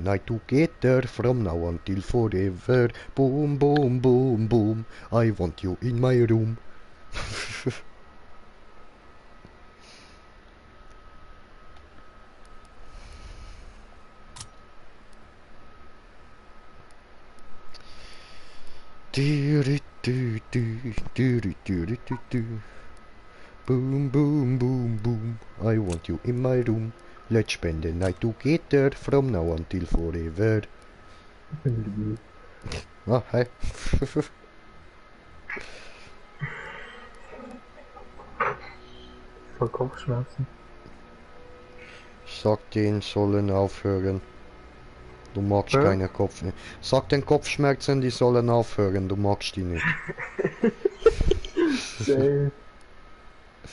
Night together from now until forever. Boom, boom, boom, boom. I want you in my room. Boom, boom, boom, boom. I want you in my room. Let's spend the night together from now until forever. Ah, hey. Voll Kopfschmerzen. Sag den sollen aufhören. Du magst keine Kopfschmerzen. Sag den Kopfschmerzen, die sollen aufhören. Du magst die nicht.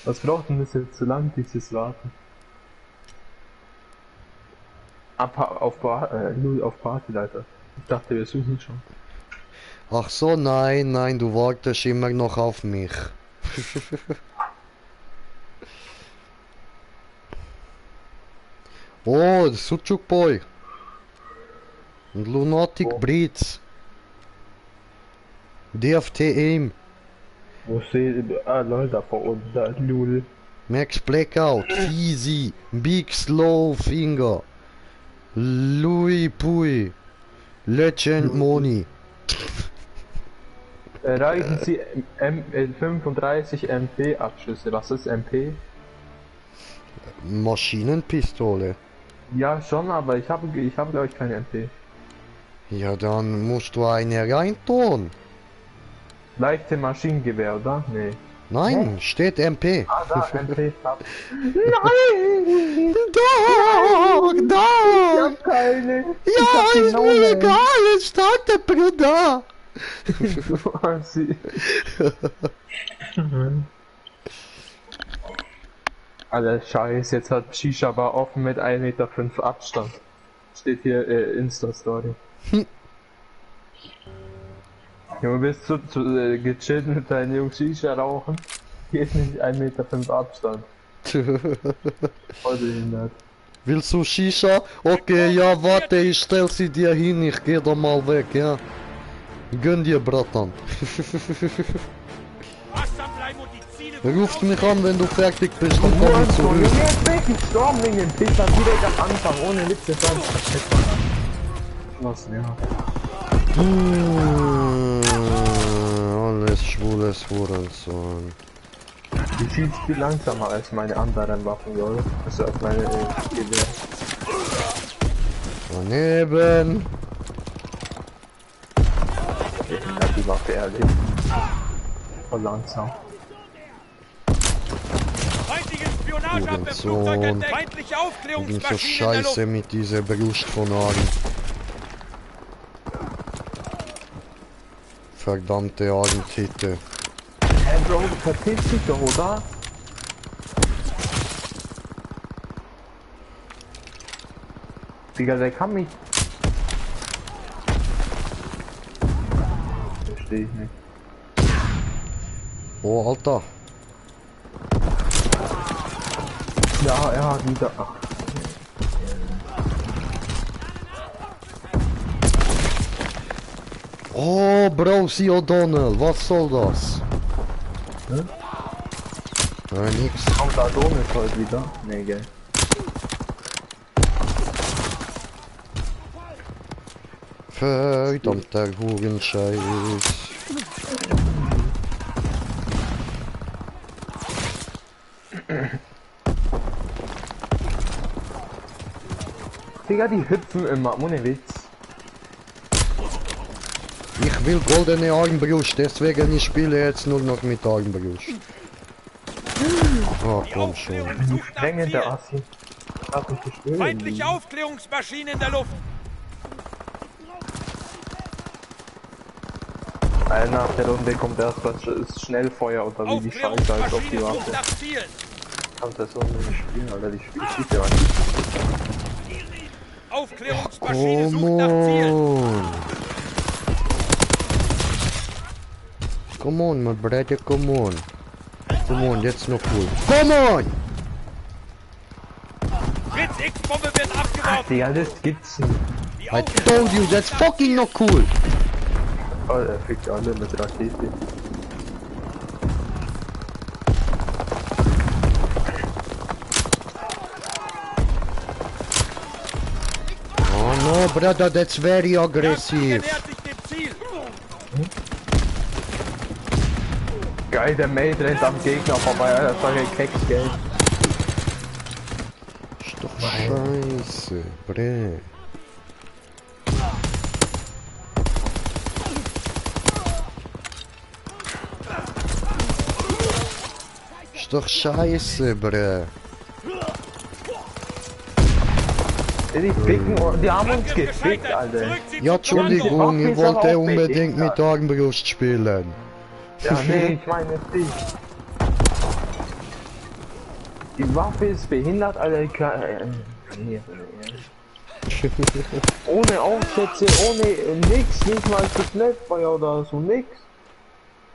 Was braucht denn das jetzt so lang, dieses Warten? Auf Partyleiter. Ich dachte, wir suchen schon. Ach so, nein, nein, du wartest immer noch auf mich. Oh, Sucuk Boy. Und Lunatic Breeds. DFT Aim. Wo seht ihr? Lol, da vor uns, da Lul. Max Blackout, Easy, Big Slow Finger, Louis Pui, Legend Money. Erreichen Sie 35 MP Abschüsse. Was ist MP? Maschinenpistole. Ja, schon, aber ich habe glaube ich keine MP. Ja, dann musst du eine reintun. Leichte Maschinengewehr, oder? Nee. Nein, steht MP. Ah, da, MP. Nein! Doch! Doch! Ich hab keine. Ja, ist mir egal, es starte, Bruder! Alter, Scheiß, jetzt hat Shisha Bar offen mit 1,5 Meter Abstand. Steht hier Insta-Story. Junge, bist du gechillt mit deinen Jungs Shisha rauchen? Hier ist nicht 1,5 Meter Abstand. Voll behindert. Willst du Shisha? Okay, ja, warte, ich stell sie dir hin, ich geh da mal weg, ja. Gönn dir, Bratan. Ruft mich an, wenn du fertig bist, dann komm ich zurück. Junge, jetzt weg, ich storm wegen dem Pisser direkt am Anfang, ohne Witze, was, ja. Alles schwules Hurensohn. Die schießt viel langsamer als meine anderen Waffen, Leute. Also als meine Gewehr. Daneben. Ja, die Waffe ehrlich. Voll langsam. Hurensohn. Ich bin so scheiße mit dieser Brust von Argen. Verdammte Argentitte. Hey Bro, du verpisst dich doch, oder? Digga, der kann mich. Versteh ich nicht. Oh, Alter. Ja, er hat wieder. Ach. Oh, Brosi O'Donnell, was soll das? Hm? Nix. Kommt Adonis heute wieder? Nee, gell. Verdammter Hurenscheiß. Digga, die hüpfen immer, ohne Witz. Ich will goldene Armbrust, deswegen ich spiele jetzt nur noch mit Armbrust. Oh, komm schon. Drängende Assi. Hab mich gestört. Feindliche Aufklärungsmaschine in der Luft. Weil nach der Runde kommt erst das Schnellfeuer oder wie die Scheiße halt auf die Waffe. Kannst das so nicht spielen, Alter, die spielt ja nicht. Aufklärungsmaschine sucht nach Zielen. Come on, my brother, come on. Come on, that's not cool. Come on! Fritz X-Bombe wird abgeworfen. Digga, das gibt's nicht. Die Die I told you, that's fucking not cool. Oh, er kriegt alle mit Rakete. Oh no, brother, that's very Jagdflieger aggressive. nähert sich dem Ziel. Geil, der Mate rennt am Gegner vorbei, Alter, das war kein Keks, gell? Ist doch scheiße, bre. Ist doch scheiße, bre. Die ficken, die haben uns Angriff gefickt, gescheitert. Alter. Zurück sie Ja, zum Kommando. Entschuldigung, ich ist aber wollte auch unbedingt behindert. mit Armbrust spielen. Ja, nee, ich meine jetzt dich. Die Waffe ist behindert, Alter. Nee. Ohne Aufsätze, ohne nix, nicht mal zu Schnellfeuer oder so nix.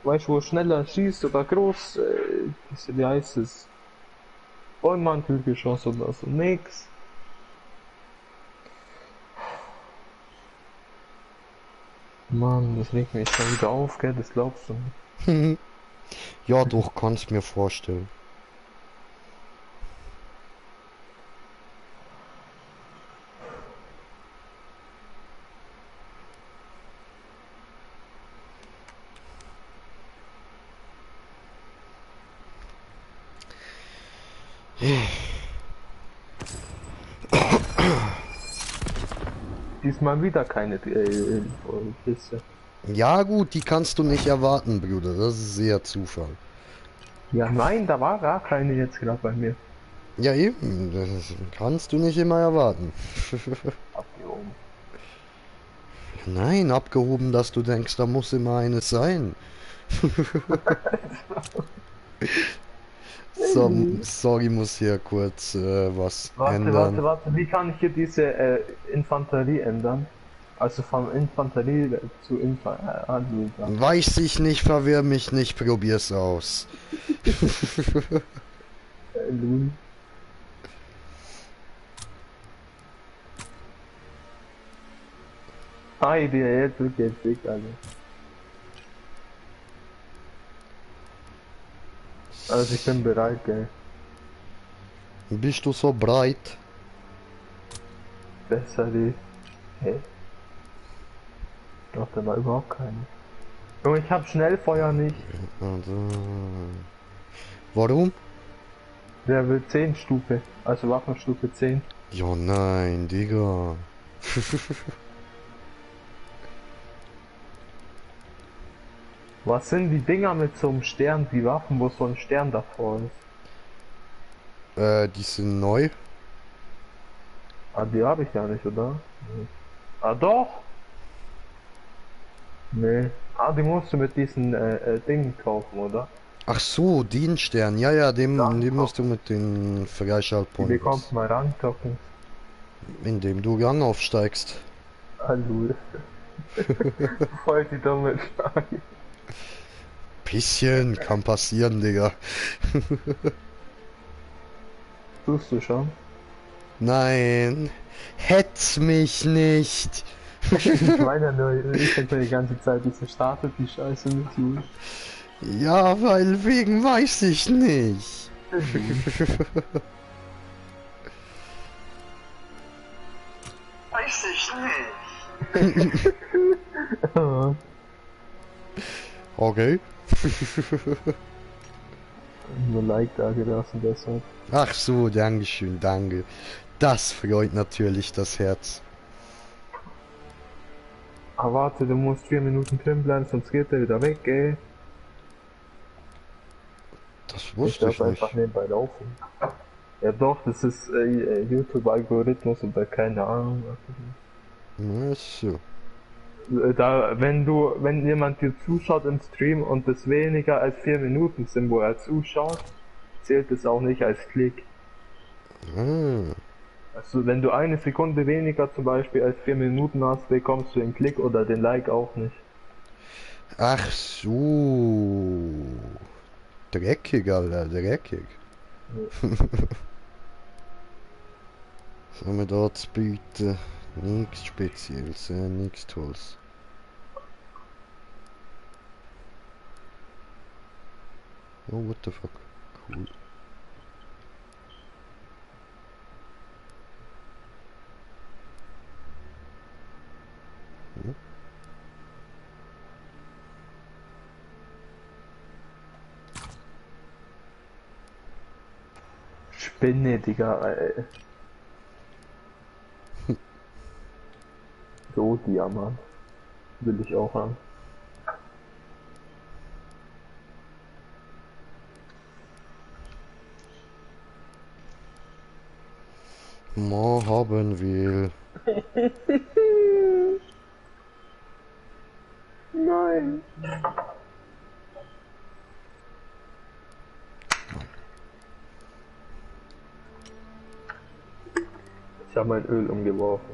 Weißt du, wo schneller schießt oder groß, wie heißt es? Vollmantelgeschoss oder so, nix. Mann, das regt mich schon wieder auf, gell, das glaubst du nicht. Ja, doch, kannst mir vorstellen. Diesmal wieder keine Kiste. Ja gut, die kannst du nicht erwarten, Bruder. Das ist eher Zufall. Ja, nein, da war gar keine jetzt gerade bei mir. Ja eben, das kannst du nicht immer erwarten. Abgehoben. Nein, abgehoben, dass du denkst, da muss immer eines sein. So, sorry, muss hier kurz was ändern. Warte, wie kann ich hier diese Infanterie ändern? Also von Infanterie zu Infanterie. Weiß ich nicht, verwirr mich nicht, probier's aus. Hi, dir jetzt geht's weg, Alter. Also ich bin bereit, gell. Bist du so breit? Besser die. Hä? Doch, da war überhaupt keine. Junge, ich hab Schnellfeuer nicht. Also, warum? Der will 10 Stufe. Also Waffenstufe 10. Ja nein, Digga. Was sind die Dinger mit so einem Stern, die Waffen, wo so ein Stern davor ist? Die sind neu. Ah, die habe ich ja nicht, oder? Nee. Ah, doch! Nee. Ah, die musst du mit diesen Dingen kaufen, oder? Ach so, den Stern. Ja, ja, den Ja. musst du mit den Die Freischaltpunkten. bekommst mal rantocken. Indem du Gang aufsteigst. Hallo. Voll die dumme Frage. Bisschen, kann passieren, Digga. Tust du schon? Nein, hetz mich nicht. Ich meine nur, ich hätte die ganze Zeit diese startet die Scheiße mit dir. Ja, weil wegen weiß ich nicht. Weiß ich nicht. Okay. Nur Like da gelassen deshalb. Ach so, dankeschön, danke. Das freut natürlich das Herz. Ah, warte, du musst 4 Minuten drin bleiben, sonst geht der wieder weg, ey. Das wusste ich darf nicht. einfach nebenbei laufen. Ja doch, das ist YouTube-Algorithmus oder keine Ahnung. Ach so. Da, wenn jemand dir zuschaut im Stream und es weniger als 4 Minuten sind, wo er zuschaut, zählt es auch nicht als Klick. Ah. Also wenn du 1 Sekunde weniger zum Beispiel als 4 Minuten hast, bekommst du den Klick oder den Like auch nicht. Ach so. Dreckig, Alter, dreckig. Ja. Sollen wir dort bieten? Nichts Spezielles, nichts Tolles. Oh, what the fuck. Cool. Hm? Spinne, Digga, ey. So, Diamant. Will ich auch haben. Ma haben will. Nein. Ich habe mein Öl umgeworfen.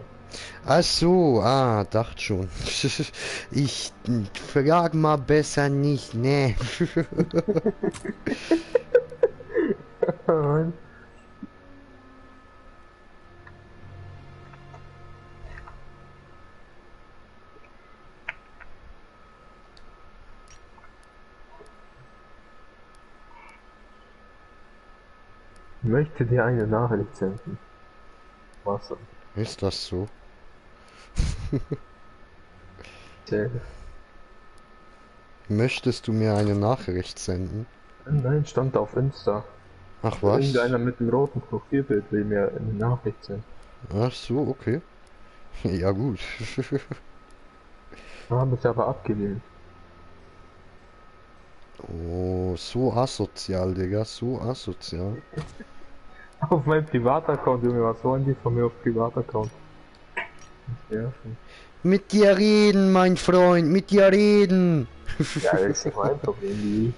Ach so, dachte schon. Ich frag mal besser nicht, ne? Möchte dir eine Nachricht senden. Was denn? Ist das so? Möchtest du mir eine Nachricht senden? Nein, stand auf Insta. Ach was? Irgendeiner mit dem roten Profilbild will mir eine Nachricht senden. Ach so, okay. Ja gut. Habe ich aber abgelehnt. Oh, so asozial, Digga, so asozial. Auf meinem Privataccount, Junge, was wollen die von mir auf Privataccount? Ja, Mit dir reden, mein Freund, mit dir reden. ja, das ist nicht mein Problem, die.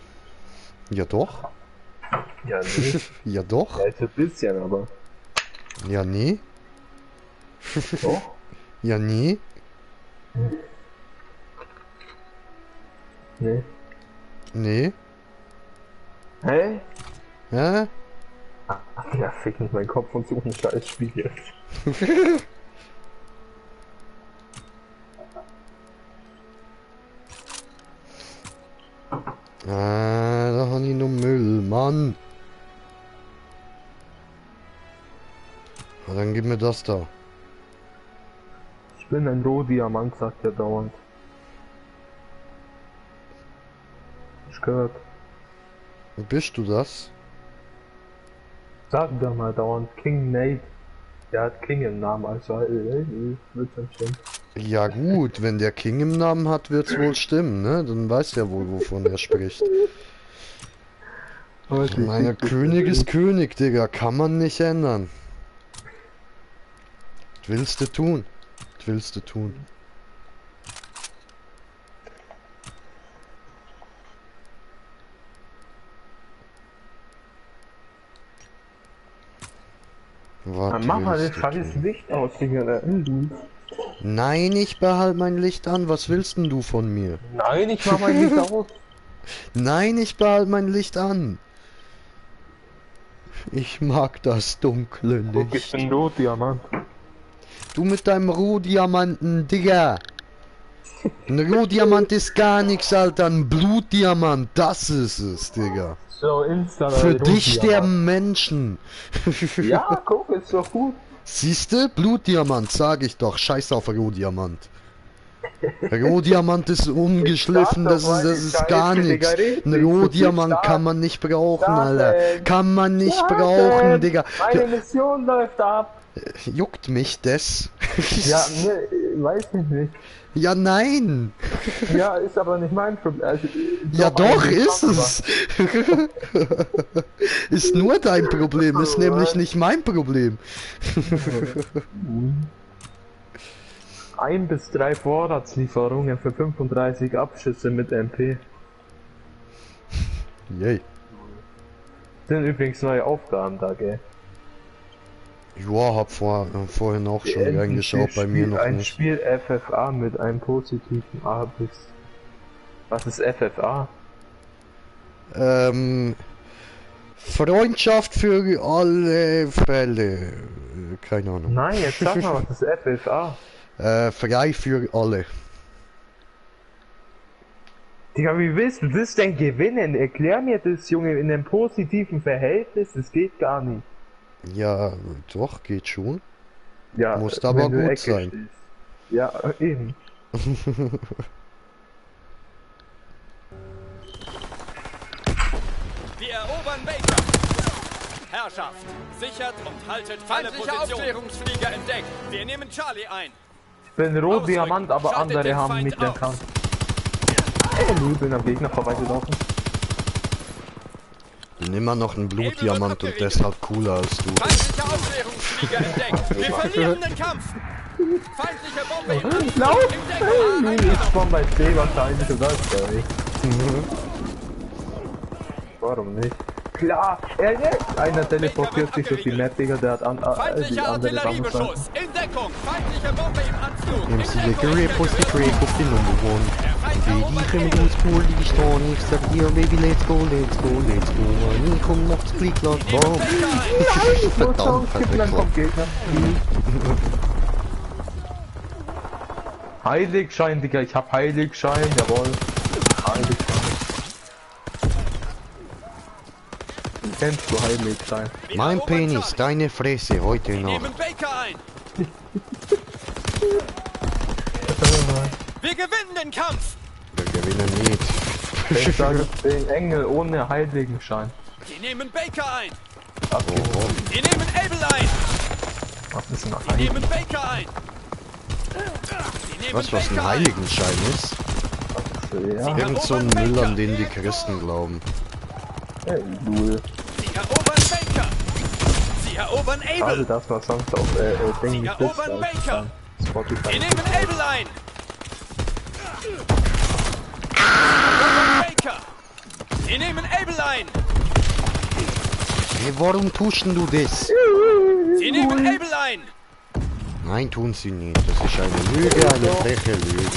Ja doch. Ja, nee. Ja doch. Ja, ist ein bisschen, aber. Ja nee. Doch. Ja nee. Nee. Nee. Hä? Hä? Ach ja, fick nicht meinen Kopf und such einen scheiß Spiegel. Da habe ich noch Müll, Mann. Na, dann gib mir das da. Ich bin ein Rohdiamant, sagt er dauernd. Ich gehört. Bist du das? Sag da mal dauernd King Nate. Der hat King im Namen, also wird schon stimmen. Ja gut, wenn der King im Namen hat, wird's wohl stimmen, ne? Dann weiß er wohl, wovon er spricht. Meine König ist König, Digga. Kann man nicht ändern. Was willst du tun? Was willst du tun? Was Dann mach mal das willst du scheiß tun? Licht aus, Digga. Nein, ich behalte mein Licht an. Was willst denn du von mir? Nein, ich mach mein Licht aus. Nein, ich behalte mein Licht an. Ich mag das dunkle Guck, ich Licht. bin Rohdiamant. Du mit deinem Rohdiamanten, Digga. Ein Rohdiamant ist gar nichts, Alter. Ein Blutdiamant, das ist es, Digga. So, Insta. Für dich sterben Menschen. Ja, guck, ist doch gut. Siehste? Blutdiamant, sag ich doch. Scheiß auf Rohdiamant. Rohdiamant ist ungeschliffen, das ist gar nichts. Ein Rohdiamant kann man nicht brauchen, Alter. Kann man nicht brauchen, Digga. Meine Mission läuft ab. Juckt mich das? Ja, ne, weiß ich nicht. Ja, nein. Ja, ist aber nicht mein Problem. Also, Ja doch, eigentlich ist schon, es. Ist nur dein Problem, ist nämlich nicht mein Problem. 1 bis 3 Vorratslieferungen für 35 Abschüsse mit MP. Yay. Sind übrigens neue Aufgaben da, gell? Ja, hab vorhin auch schon reingeschaut, bei mir noch ein nicht. Spiel FFA mit einem positiven A bis... Was ist FFA? Freundschaft für alle Fälle. keine Ahnung. Nein, jetzt sag mal, was ist FFA? Frei für alle. Digga, wie willst du das denn gewinnen? Erklär mir das, Junge, in einem positiven Verhältnis, das geht gar nicht. Ja, doch, geht schon. Ja, Muss aber wenn du gut Ecke sein. stehst. Ja, eben. Wir erobern Baker. Herrschaft, sichert und haltet alle Positionen. Aufklärungsflieger entdeckt. Wir nehmen Charlie ein. Ich bin Rot Ausrücken. Diamant, aber Schaltet andere den haben Feind mich aus. erkannt. Ich bin am Gegner vorbeigelaufen. Bin immer noch ein Blutdiamant und deshalb cooler als du. Feindliche Aufklärungsflieger entdeckt. Wir verlieren den Kampf. Feindliche Bombe im Anflug. Lauf! In Deckung. Ich spawn bei C wahrscheinlich oder was? Warum nicht? Klar, jetzt! Einer teleportiert sich durch die Map, Digga, der hat die Feindlicher andere Sache. Artilleriebeschuss. In Deckung. Feindliche Bombe im Anflug. MC In the Deckung. career post the career post the number one. Baby, komm mit uns cool, die Storn, ich sag dir, Baby, let's go, let's go, let's go. Mann, komm noch das Klickland, bam. Verdammt, Dann kommt verdammt. Gegner. Heiligschein, Digga, ich hab Heiligschein, jawohl. Heiligschein. Kennst du Heiligschein? Wir Mein erobern Penis, Charlie. deine Fresse, heute Wir noch. nehmen Baker ein. Wir gewinnen den Kampf. Wir gewinnen nicht. Ich sage den Engel ohne Heiligenschein. Wir nehmen Baker ein. Abgeben. Wir nehmen Abel ein. Was ist noch Wir Heilig? nehmen Baker ein. Wir nehmen Was ein Baker ein. Heiligenschein ist? Ja, Irgend so ein Müll, an den die Christen glauben. ey, Lul. Sie erobern Baker. Sie erobern Schade, Abel. dass man sonst auf Ding Sie nicht erobern ist, Baker. Spotify. Wir nehmen Abel ein. Sie erobern Baker. Wir nehmen Abel ein. Hey, warum tust denn du das? Sie nehmen Abel ein. Nein, tun sie nicht. Das ist eine Lüge, eine freche Lüge.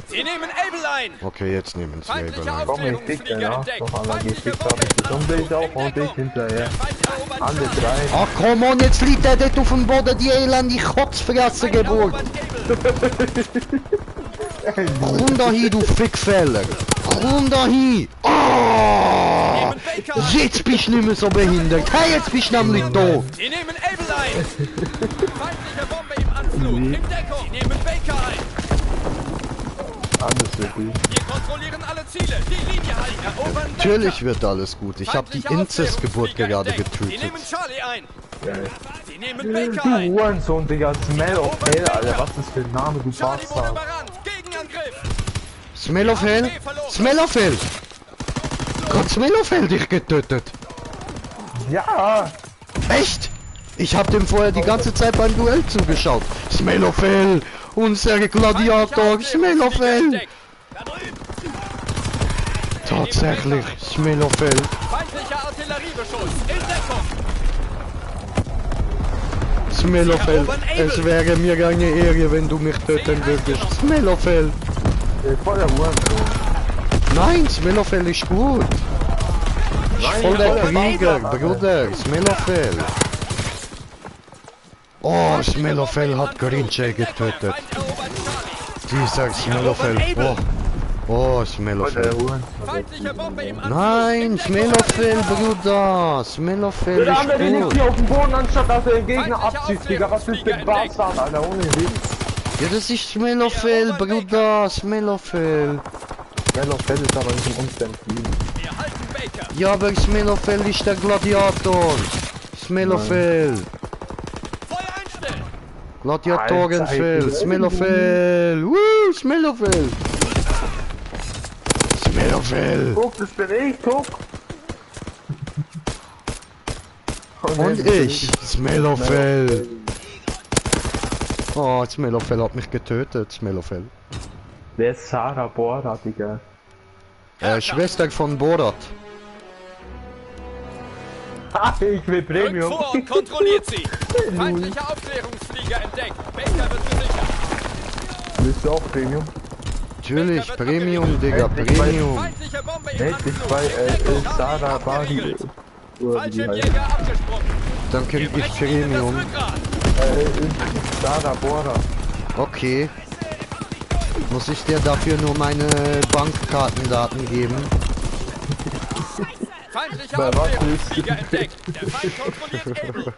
Sie nehmen Abel ein. Okay, jetzt nehmen sie Feindliche eben ein. Komm, ich fick den Aufklärungsflieger nach, entdeckt. noch einmal Feindliche gefickt Bombe habe. im Und ich auch Anflug. und ich hinterher. Feind erobert Alle Charlie. drei. Ach komm on, jetzt liegt er dort auf dem Boden, die elendige Kotzfresse Feind Geburt. erobert Abel. Komm da hin, du Fickfeller. Komm da hin. Oh! Nehmen Baker ein. Jetzt bist du nicht mehr so behindert. Hey, jetzt bist du nämlich tot. Sie nehmen Abel ein. Feindliche Bombe im Anflug. In Deckung. Sie nehmen Baker ein. Alles wird gut. Wir kontrollieren alle Ziele. Die Linie halten. Erobern Natürlich wird alles gut. Ich habe die Feindliche Inzestgeburt Aufklärungsflieger gerade entdeckt. Sie getötet. nehmen Charlie ein. Geil. Sie nehmen Baker Du ein. Hurensohn, Digga. Smell of Hell, Alter. Was ist das für ein Name, du Charlie wurde Bastard. überrannt. Gegenangriff. Smell of Hell? Smell of Hell! Gott, Smell of Hell dich getötet! Ja! Echt? Ich hab dem vorher die ganze Zeit beim Duell zugeschaut. Smell of Hell! Unser Gladiator! Smell of Hell! Da drüben. Tatsächlich, Smell of Hell! Feindlicher Artilleriebeschuss. In Deckung. Smell of Hell! Es wäre mir eine Ehre, wenn du mich töten würdest. Smell of Hell! Voll der Hurensohn. Nein, Smell of Hell ist gut! Voll der Krieger, Bruder! Smell of Hell! Oh, Smell of Hell hat Grinche getötet! Feind erobert Charlie. Dieser Smelofel. Oh. Oh, Voll der Smelofel. Hurensohn. Feindliche Bombe im Anflug. Nein, In Deckung. Smelofel, Bruder. Smelofel Der andere liegt ist hier gut. auf dem Boden, anstatt dass er den Gegner Feindlicher abzieht, Digga. Was ist denn Bastard, Alter? Ohne Witz. Ja, das ist Smelofel, Bruder. Smelofel. Smell of Hell ist aber nicht in unserem Team. Wir halten Baker. Ja, aber Smelofel ist der Gladiator. Smelofel. Feuer einstellen. Gladiatorenfell. Alter, Smelofel. Woo, Smelofel. Smelofel. Guck, das bin ich, guck. Und ich, Smelofel. Oh, Smelofel hat mich getötet, Smelofel. Wer ist Sarah Bora, Digga? Schwester von Borat. Ha, ich will Rückt Premium. vor und kontrolliert sie. Feindlicher Aufklärungsflieger entdeckt. Baker wird gesichert. Willst du auch Premium? Natürlich, Premium, Digga, Endlich bei- Premium. Feindliche Bombe im Endlich Anflug. bei In Deckung. Sarah Charlie Bari. abgeriegelt. Oder wie die heißt. Fallschirmjäger abgesprungen. Dann krieg Wir ich brechen ihnen das Premium. Rückgrat. Da, Bora. Okay. Muss ich dir dafür nur meine Bankkartendaten geben? Feindlicher Aufklärungsflieger entdeckt. Der Feind kontrolliert Able.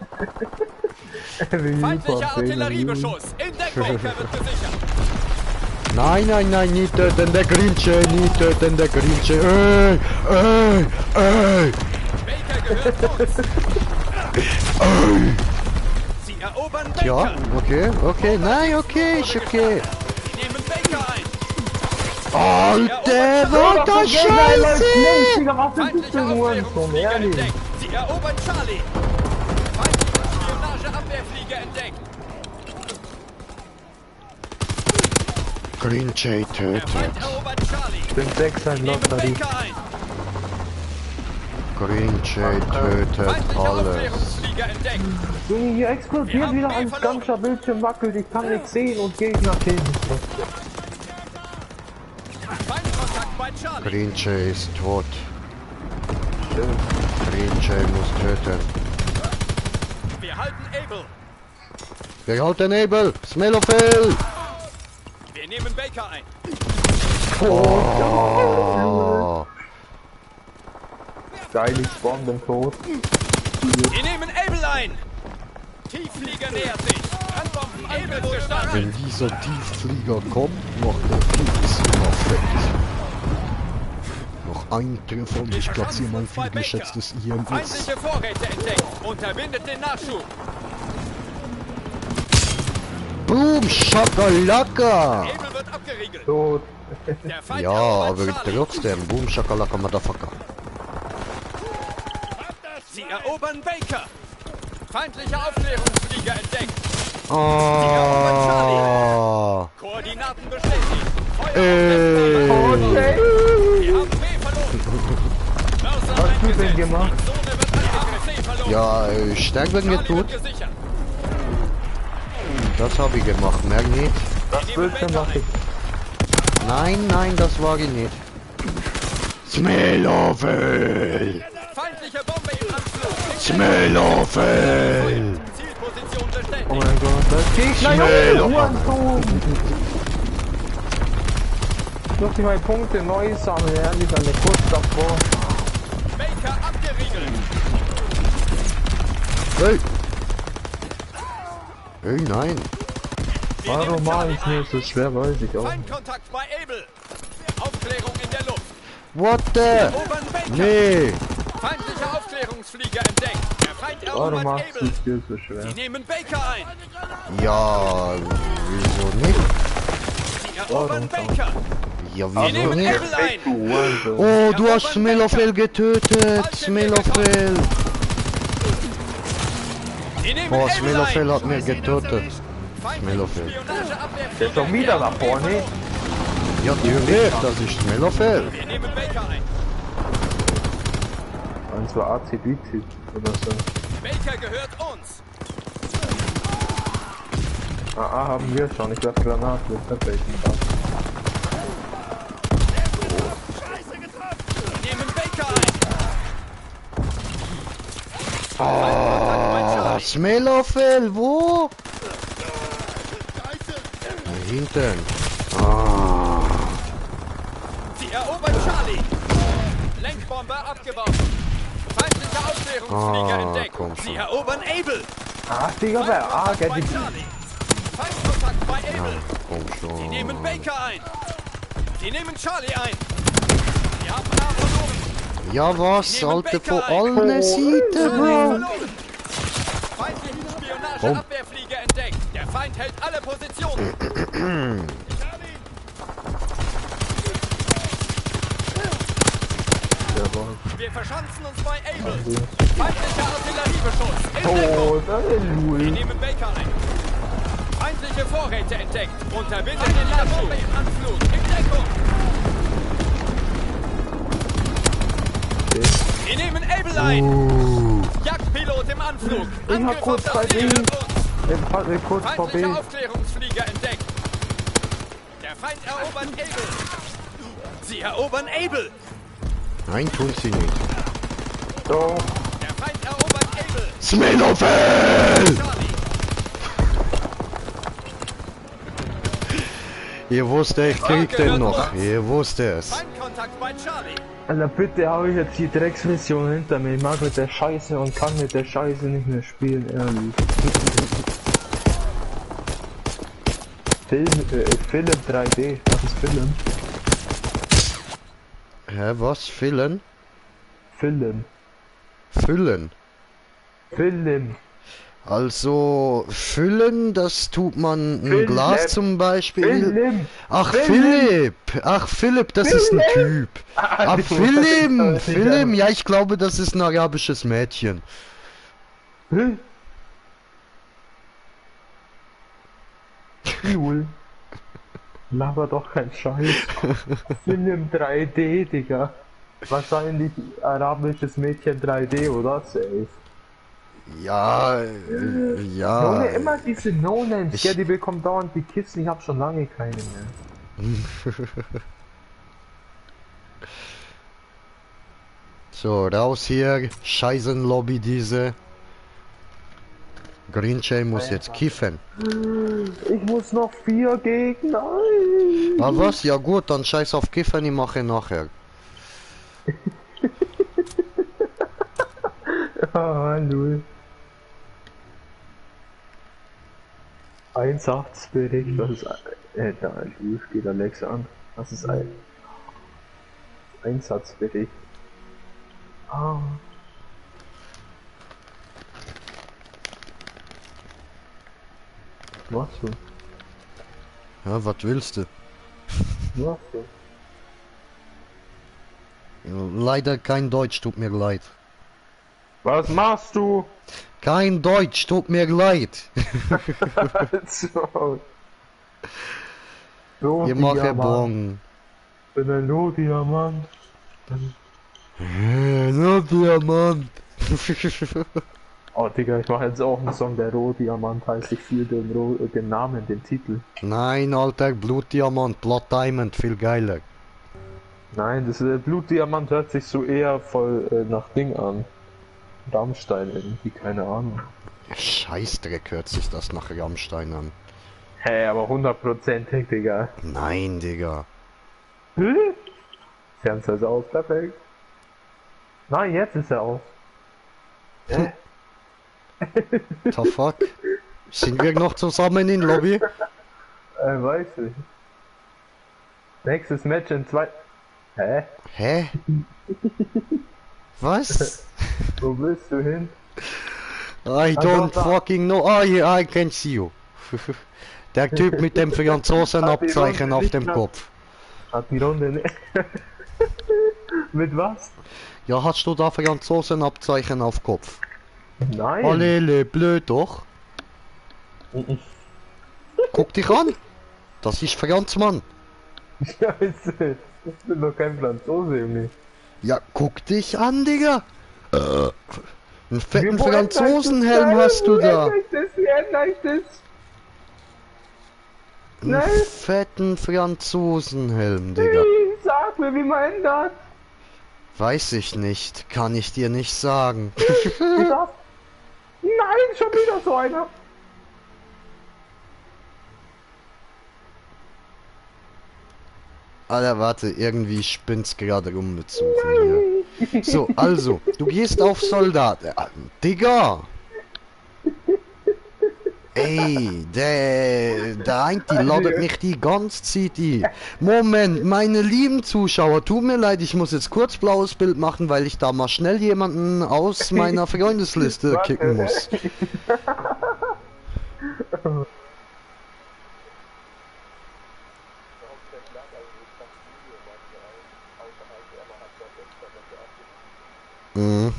Feindlicher Artilleriebeschuss. In Deckung, wird gesichert. Nein, nein, nein, nicht töten, der Grinche, nicht töten, der Grinche. Baker gehört uns. Sie erobern Baker. Ja, okay, nein, okay, ist okay. Sie nehmen Baker ein. Alter, was das Scheiße! Feindlicher Aufklärungsflieger entdeckt. Sie erobern Charlie. Feindlicher Spionageabwehrflieger entdeckt. Grinche Der tötet. Feind erobert Charlie. Ich bin 6 ein Nehmen Lotterie. Baker ein. Grinche tötet Feindlicher alles. Aufklärungsflieger entdeckt. Junge, hier explodiert wieder ein ganzer Bildschirm wackelt, ich kann nichts sehen und Gegner killen. Feindkontakt bei Charlie. Grinche ist tot. Schön. Grinche muss töten. Wir halten Able. Wir halten Nebel! Smelofel! Wir nehmen Baker ein. Oh. Geil, ich spawn den Tod. Wir nehmen Able ein. Tiefflieger nähert sich. Brandbomben Able ist gestartet. Wenn dieser Tiefflieger kommt, macht er Fix perfekt. Noch ein Treffer und ich platziere mein vielgeschätztes IMS. Feindliche Vorräte entdeckt. Unterbindet den Nachschub. Boom, Shakalaka! Able wird abgeriegelt. Tot. Der Feind Ja, erobert aber Charlie. trotzdem, Boom, Shakalaka, Motherfucker. Sie erobern Baker. Feindlicher Aufklärungsflieger entdeckt. Oh. Koordinaten bestätigt. Feuer Ey. auf das Baker. Wir haben B verloren. Mörser Was hast du denn eingesetzt. gemacht? Die Zone wird angegriffen. C verloren. Ja, Stärken Charlie getötet. wird gesichert. Das habe ich gemacht, merk nicht. Das Bildschirm mach ich. Nein, nein, das war ich nicht. Smelofel! Feindliche Bombe im Anflug. Smelofel! Zielposition Oh bestätigt. mein Gott, das Gegner, Schnell. Hurensohn! Ich muss die meine Punkte neu sammeln, ehrlich, eine kurz davor. Baker abgeriegelt. Hey! Hey, nein! Wir Warum nehmen mache Charlie ich mir ein. so schwer, weiß ich auch. Feindkontakt bei Able. Aufklärung in der Luft. What the? Erobern Baker. Nee! Feindlicher Aufklärungsflieger entdeckt. Der Feind Warum erobert machst du Able. es dir so schwer? Sie nehmen Baker ein. Ja, wieso nicht? Sie erobern Baker. Ja, Sie wieso nehmen nicht? Able ein. Hurensohn. Oh, du hast Smelofel getötet! Smelofel! Sie nehmen Oh, Able Smelofel ein. hat mir getötet. Smelofel. Der ist doch wieder nach vorne. Ja, direkt, das ist Smelofel. Wir nehmen Baker ein. Und zwar ACB-Typ oder so. Baker gehört uns. Ah, haben wir schon. Ich werfe Granaten. Perfekt. Wir nehmen Baker ein. Ah, Smelofel, wo? Da hinten. Ah. Sie erobern Charlie. Lenkbombe abgeworfen. Feindlicher Aufklärungsflieger Ah, entdeckt. komm schon. Sie erobern Able. Ah, Digga, wer? Ah, Feindkontakt bei geht Charlie. Feindkontakt bei Able. Komm Sie schon. nehmen Baker ein. Sie nehmen Charlie ein. Sie haben A verloren. Ja, was? Nehmen Alter, Baker vor ein. allen Seiten, Charlie Bro. verloren. Feindlichen Spionageabwehrflieger entdeckt. Der Feind hält alle Positionen. Wir verschanzen uns bei Able. Feindlicher Artilleriebeschuss. In Deckung. Oh, das ist Wir Louis. nehmen Baker ein. Feindliche Vorräte entdeckt. Unterbindet den Nachschub im Anflug. In Deckung. Wir nehmen Able ein. Jagdpilot im Anflug. Ich hab kurz bei Angriff ihm. auf das Ziel. Kurz vor B. Feindlicher Aufklärungsflieger entdeckt. Der Feind erobert Able. Sie erobern Able. Nein, tun sie nicht. Doch. Der Feind erobert Able. Smelofel! Charlie. Ihr wusstet, ich krieg den noch. Ihr wusstet es. Feindkontakt bei Charlie. Alter, bitte habe ich jetzt die Drecksmission hinter mir. Ich mag mit der Scheiße und kann mit der Scheiße nicht mehr spielen, ehrlich. Film 3D. Was ist Film? Hä, was? Füllen? Film. Füllen? Film. Also, füllen, das tut man ein Philipp. Glas zum Beispiel. Film. Ach, Philipp. Philipp! Ach, Philipp, das ist ein Typ. Ah, Philipp! Philipp, ja, ich glaube, das ist ein arabisches Mädchen. Hä? Cool. Laber doch kein Scheiß. Film 3D, Digga. Wahrscheinlich arabisches Mädchen 3D, oder? Safe. Ja, ja. Junge, immer diese No-Names, Ich- ja, die bekommen dauernd die Kissen, ich hab schon lange keine mehr. So, raus hier. Scheißenlobby diese. Greenchain muss jetzt kiffen. Ich muss noch 4 Gegner. Ah was? Ja gut, dann scheiß auf kiffen, ich mache nachher. Ah, null. Einsatzbericht, das ist da geht Alex an. Das ist ein Einsatzbericht. Ah. Was so? Ja, was willst du? Was so? Leider kein Deutsch, tut mir leid. Was machst du? Kein Deutsch, tut mir leid. So. Ich mache Bon. Bin ein Rohdiamant. Nur Diamant. Oh Digga, ich mache jetzt auch einen Song, der Rohdiamant heißt. Ich fühle den Namen, den Titel. Nein, Alter, Blutdiamant, Blood Diamond, viel geiler. Nein, das Blutdiamant hört sich so eher voll nach Ding an. Rammstein irgendwie, keine Ahnung. Scheißdreck hört sich das nach Rammstein an. Hä, hey, aber 100%, Digga. Nein, Digga. Fernseher ist aus, perfekt. Nein, jetzt ist er aus. Hä? The fuck? Sind wir noch zusammen in Lobby? Weiß ich. Nächstes Match in 2. Hä? Hä? Was? Wo willst du hin? I don't fucking know. Ah, yeah, I can see you. Der Typ mit dem Franzosenabzeichen auf dem Kopf. Hat die Runde nicht. Mit was? Ja, hast du da Franzosenabzeichen auf Kopf? Nein. Allele, blöd doch. Guck dich an. Das ist Franzmann. Scheiße. Ich bin doch kein Franzose, Junge. Ja, guck dich an, Digga. Einen fetten Franzosenhelm hast du da. Wie ändere ich das? Einen fetten Franzosenhelm, Digga. Sag mir, wie man ändert. Weiß ich nicht. Kann ich dir nicht sagen. Wie das? Nein, schon wieder so einer. Alter, warte, irgendwie spinnt's gerade rum mit Suchen hier. So, also, du gehst auf Soldat. Digga! Ey, der eine, die ladet mich die ganze Zeit ein. Moment, meine lieben Zuschauer, tut mir leid, ich muss jetzt kurz blaues Bild machen, weil ich da mal schnell jemanden aus meiner Freundesliste kicken muss. Mhm.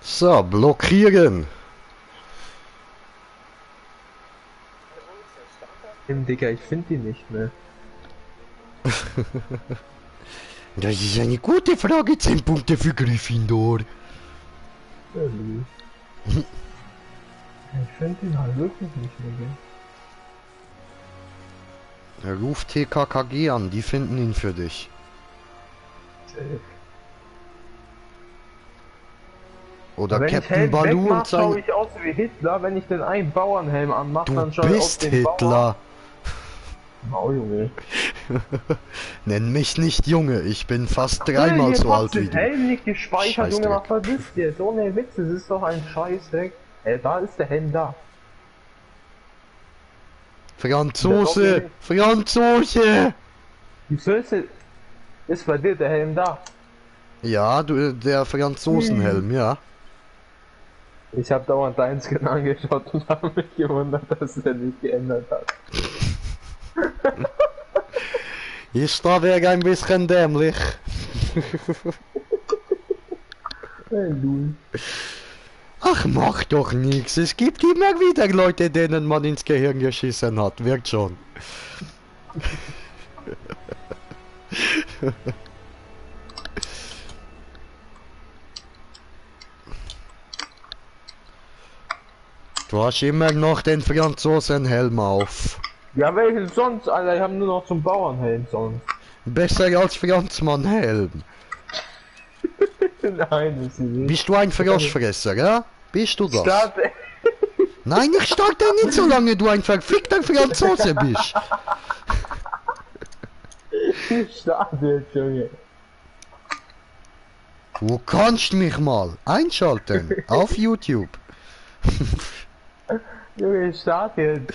So, blockieren. Digga, ich finde die nicht mehr. Das ist eine gute Frage, 10 Punkte für Gryffindor. Ja, ich finde den halt wirklich nicht mehr, gell? Er ruft TKKG an, die finden ihn für dich. Oder wenn Captain Baloo und sein... Schau sein... ich aus wie Hitler, wenn ich den einen Bauernhelm anmache, dann Du schau ich aus bist dem Hitler. Oh, Junge. Nenn mich nicht Junge, ich bin fast dreimal so alt wie du. Helm nicht gespeichert, Junge, was vergisst ihr? So ne Witz, das ist doch ein Scheißdreck. Da ist der Helm da. Franzose! Franzose! Wieso ist bei dir der Helm da? Ja, du, der Franzosenhelm, ja. Ich habe dauernd deinen Skin angeschaut und habe mich gewundert, dass er nicht geändert hat. Ist da wäre ein bisschen dämlich. Ach, mach doch nichts. Es gibt immer wieder Leute, denen man ins Gehirn geschissen hat. Wirkt schon. Du hast immer noch den Franzosenhelm auf. Ja, welchen sonst, Alter? Ich habe nur noch zum Bauernhelm sonst. Besser als Franzmannhelm. Nein, das ist nicht. Bist du ein Froschfresser, ja? Bist du das? Start. Nein, ich starte nicht, solange du ein verfickter Franzose bist. Start jetzt, Junge. Du kannst mich mal einschalten auf YouTube. Junge, start jetzt.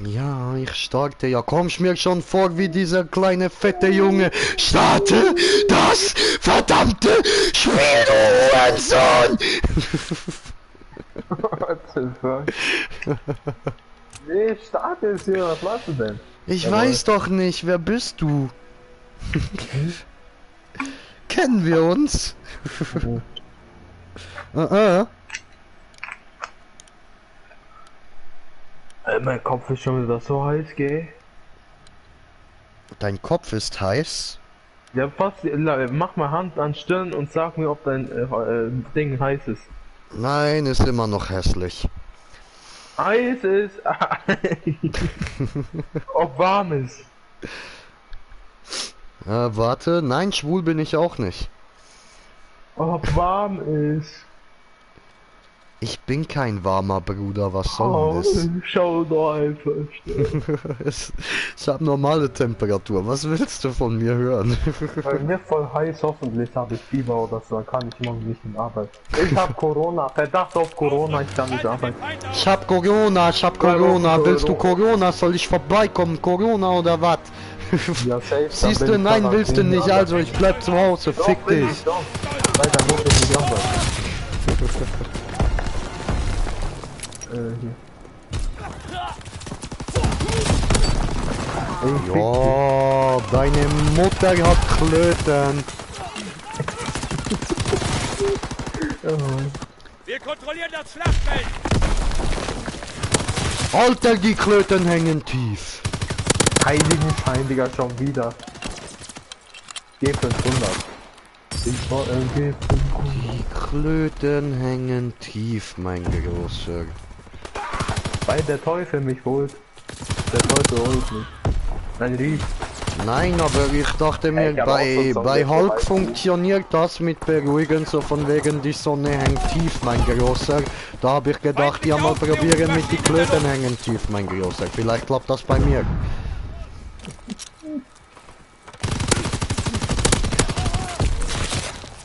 Ja, ich starte. Ja, kommst mir schon vor wie dieser kleine fette Junge. Starte das verdammte Spiel, du Hurensohn! What the fuck? Nee, start jetzt hier, was machst du denn? Ich weiß doch nicht, wer bist du? Kennen wir uns? Mein Kopf ist schon wieder so heiß, gell? Dein Kopf ist heiß? Ja, mach mal Hand an Stirn und sag mir, ob dein Ding heiß ist. Nein, ist immer noch hässlich. Heiß ist... ob warm ist. Warte, nein, schwul bin ich auch nicht. Ob warm ist. Ich bin kein warmer Bruder, was soll das? Schau doch einfach. Ich hab normale Temperatur, was willst du von mir hören? Bei mir voll heiß, hoffentlich habe ich Fieber oder so, dann kann ich morgen nicht in Arbeit. Ich hab Corona, Verdacht auf Corona, ich kann nicht arbeiten. Ich hab Corona, willst du Corona, soll ich vorbeikommen, Corona oder was? Ja, safe. Siehst du, nein, willst du nicht, also ich bleib zu Hause, fick dich. Weiter muss ich nicht arbeiten. Hier. Ja, deine Mutter hat Klöten. Wir kontrollieren das Schlachtfeld. Alter, die Klöten hängen tief. Heiligen Schein, Digga, schon wieder. G500. Ich war G500. Die Klöten hängen tief, mein Großer. Weil der Teufel mich holt. Der Teufel holt mich. Ein Rief. Nein, aber ich dachte mir, bei Hulk funktioniert das mit Beruhigen, so von wegen die Sonne hängt tief, mein Großer. Da habe ich gedacht, ja mal probieren mit die Klöten hängen tief, mein Großer. Vielleicht klappt das bei mir.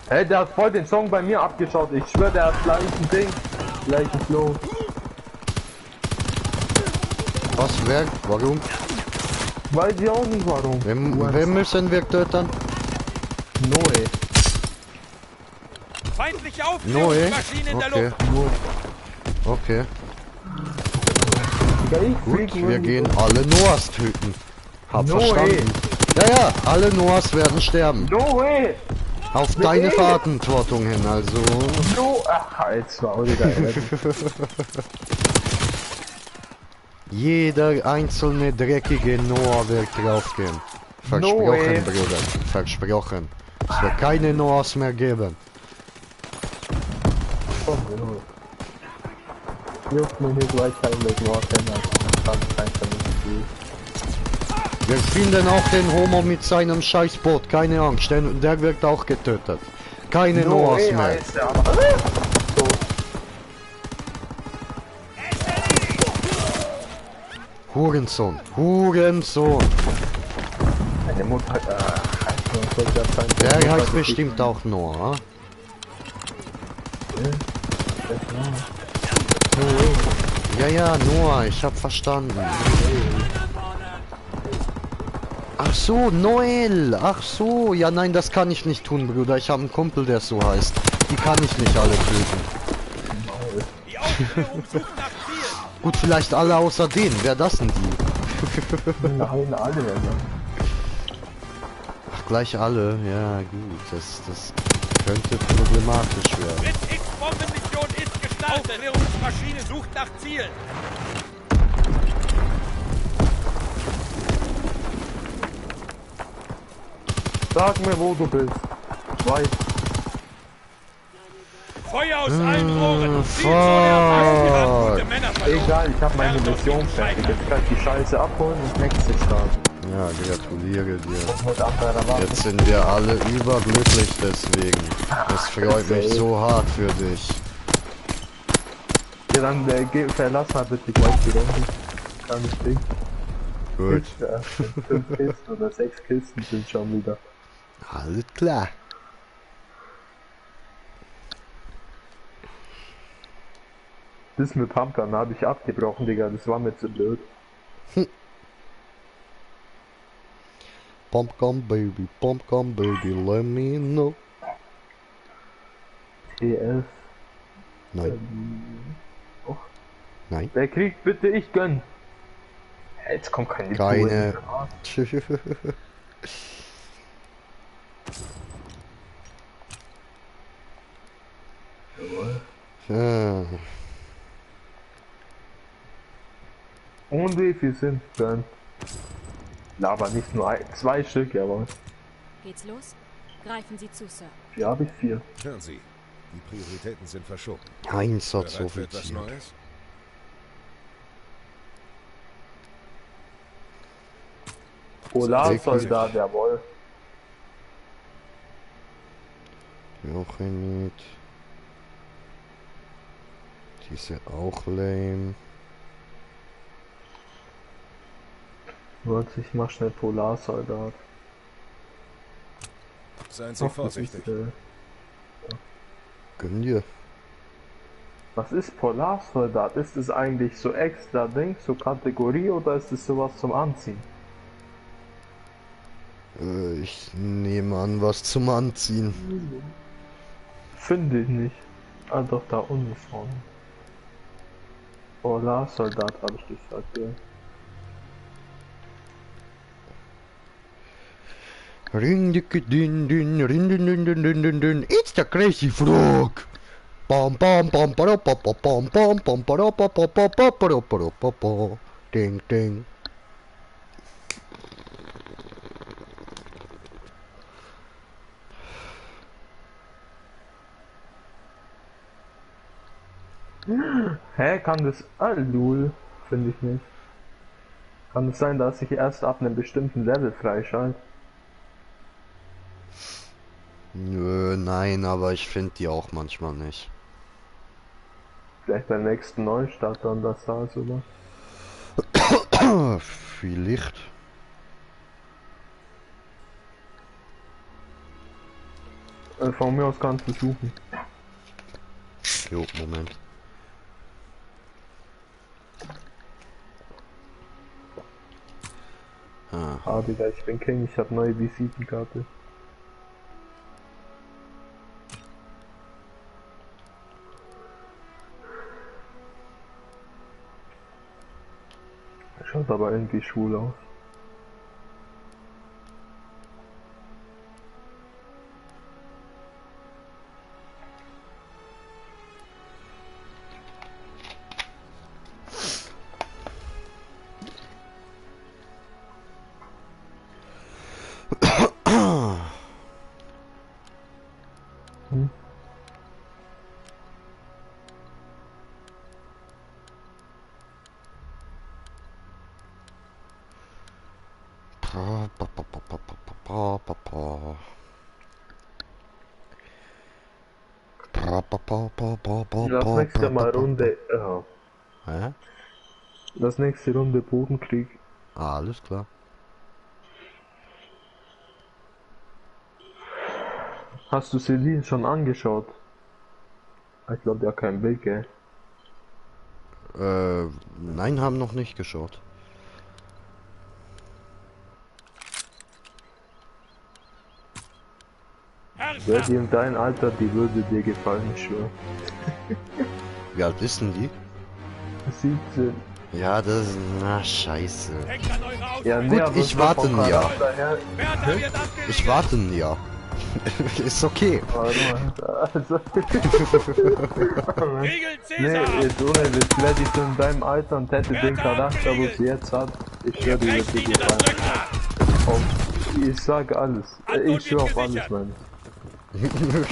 Hey, der hat voll den Song bei mir abgeschaut. Ich schwör, der hat gleichen Ding. Gleichen Flow. Was, wer? Warum? Weiß ich auch nicht warum. Wen müssen wir töten? Noe. Feindliche Noe? Aufklärungsmaschine in der Okay. Luft. Okay. Digga, ich Gut, flieg wir nur- gehen alle Noahs töten. Hab No verstanden. Ja, alle Noahs werden sterben. No way! Auf deine Verantwortung hin, also. No! Ach, jetzt war auch wieder. Jeder einzelne dreckige Noah wird draufgehen. Versprochen, Bruder. Versprochen. Es wird keine Noahs mehr geben. Komm, genau. Juckt mir nicht gleich mit Noah kennen, dann kann ich nicht viel. Wir finden auch den Homo mit seinem Scheißboot, keine Angst, denn der wird auch getötet. Keine Noahs mehr. Hurensohn, Hurensohn. Meine Mutter, Der heißt bestimmt auch Noah. Ja, ja, Noah, ich hab verstanden. Ach so, Noel. Ach so, ja nein, das kann ich nicht tun, Bruder. Ich habe einen Kumpel, der so heißt. Die kann ich nicht alle töten. Gut, vielleicht alle außer denen. Wer das denn die? Nein, alle. Ach, gleich alle. Ja, gut. Das könnte problematisch werden. X-Bombenmission ist gestartet. Aufklärungsmaschine sucht nach Zielen. Sag mir, wo du bist. Ich weiß. Feuer aus allen Rohren. Zielzone erfasst. Wir haben gute Männer verloren. Egal, ich habe meine Mission fertig. Jetzt kann ich die Scheiße abholen und nächstes starten. Ja, gratuliere dir. Mit anderer Waffe. Jetzt sind wir alle überglücklich deswegen. Es freut mich so hart für dich. Ja, dann verlass mal bitte gleich die Runde. Kann ich nicht. Gut. 5 Kisten oder 6 Kisten sind schon wieder. Alles klar. Das mit Pumpgun habe ich abgebrochen, Digga. Das war mir zu blöd. Pumpgun baby, let me know. TS. Nein. Nein. Wer kriegt bitte ich gönn. Jetzt kommt keine. Keine. Ja. Und wie viel sind gönn? Na, aber nicht nur 2 Stück, aber. Geht's los? Greifen Sie zu, Sir. Hier habe ich 4. Hören Sie, die Prioritäten sind verschoben. Einsatzoffizier. Bereit für etwas Neues? Polarsoldat, jawohl. Jochemit. Diese auch lame. Warte, ich mach schnell Polarsoldat. Seien Sie vorsichtig. Gönn dir. Was ist Polarsoldat? Ist es eigentlich so extra Ding, so Kategorie oder ist es sowas zum Anziehen? Ich nehme an, was zum Anziehen. Finde ich nicht. Ah doch, da Uniform. Polarsoldat habe ich gesagt, ja. Ring dicke din din rin din din din din din din. It's the crazy frog. Pam pam pam para pa pa pam pam pam para pa pa pa pa para pa pa. Ding ding. Hä, kann das... Ah, lul. Finde ich nicht. Kann es sein, dass ich erst ab einem bestimmten Level freischalte? Nö, nein, aber ich finde die auch manchmal nicht. Vielleicht beim nächsten Neustart dann das da, oder? Vielleicht. Von mir aus kannst du suchen. Jo, Moment. Ah, Digga, ich bin King, ich habe neue Visitenkarte. Schaut aber irgendwie schwul aus. Das nächste Mal Runde. Hä? Das nächste Runde Bodenkrieg. Ah, alles klar. Hast du Celine schon angeschaut? Ich glaube, der hat kein Bild, gell? Nein, haben noch nicht geschaut. Wer die in deinem Alter, die würde dir gefallen, ich schwör. Wie alt ist denn die? 17. Ja, das ist... Na, scheiße. Ja, Gut, aber ich warte ein Jahr. daher- Ich warte ein Jahr. Ist okay. Also, Regeln nee, Cäsar! jetzt ohne Witz, wäre die so in deinem Alter und hätte den Charakter, wo sie jetzt hat, ich würde dir Recht das ihn in das gefallen. Rückgrat! Und ich sag alles. Ich schwör auf alles, Mann.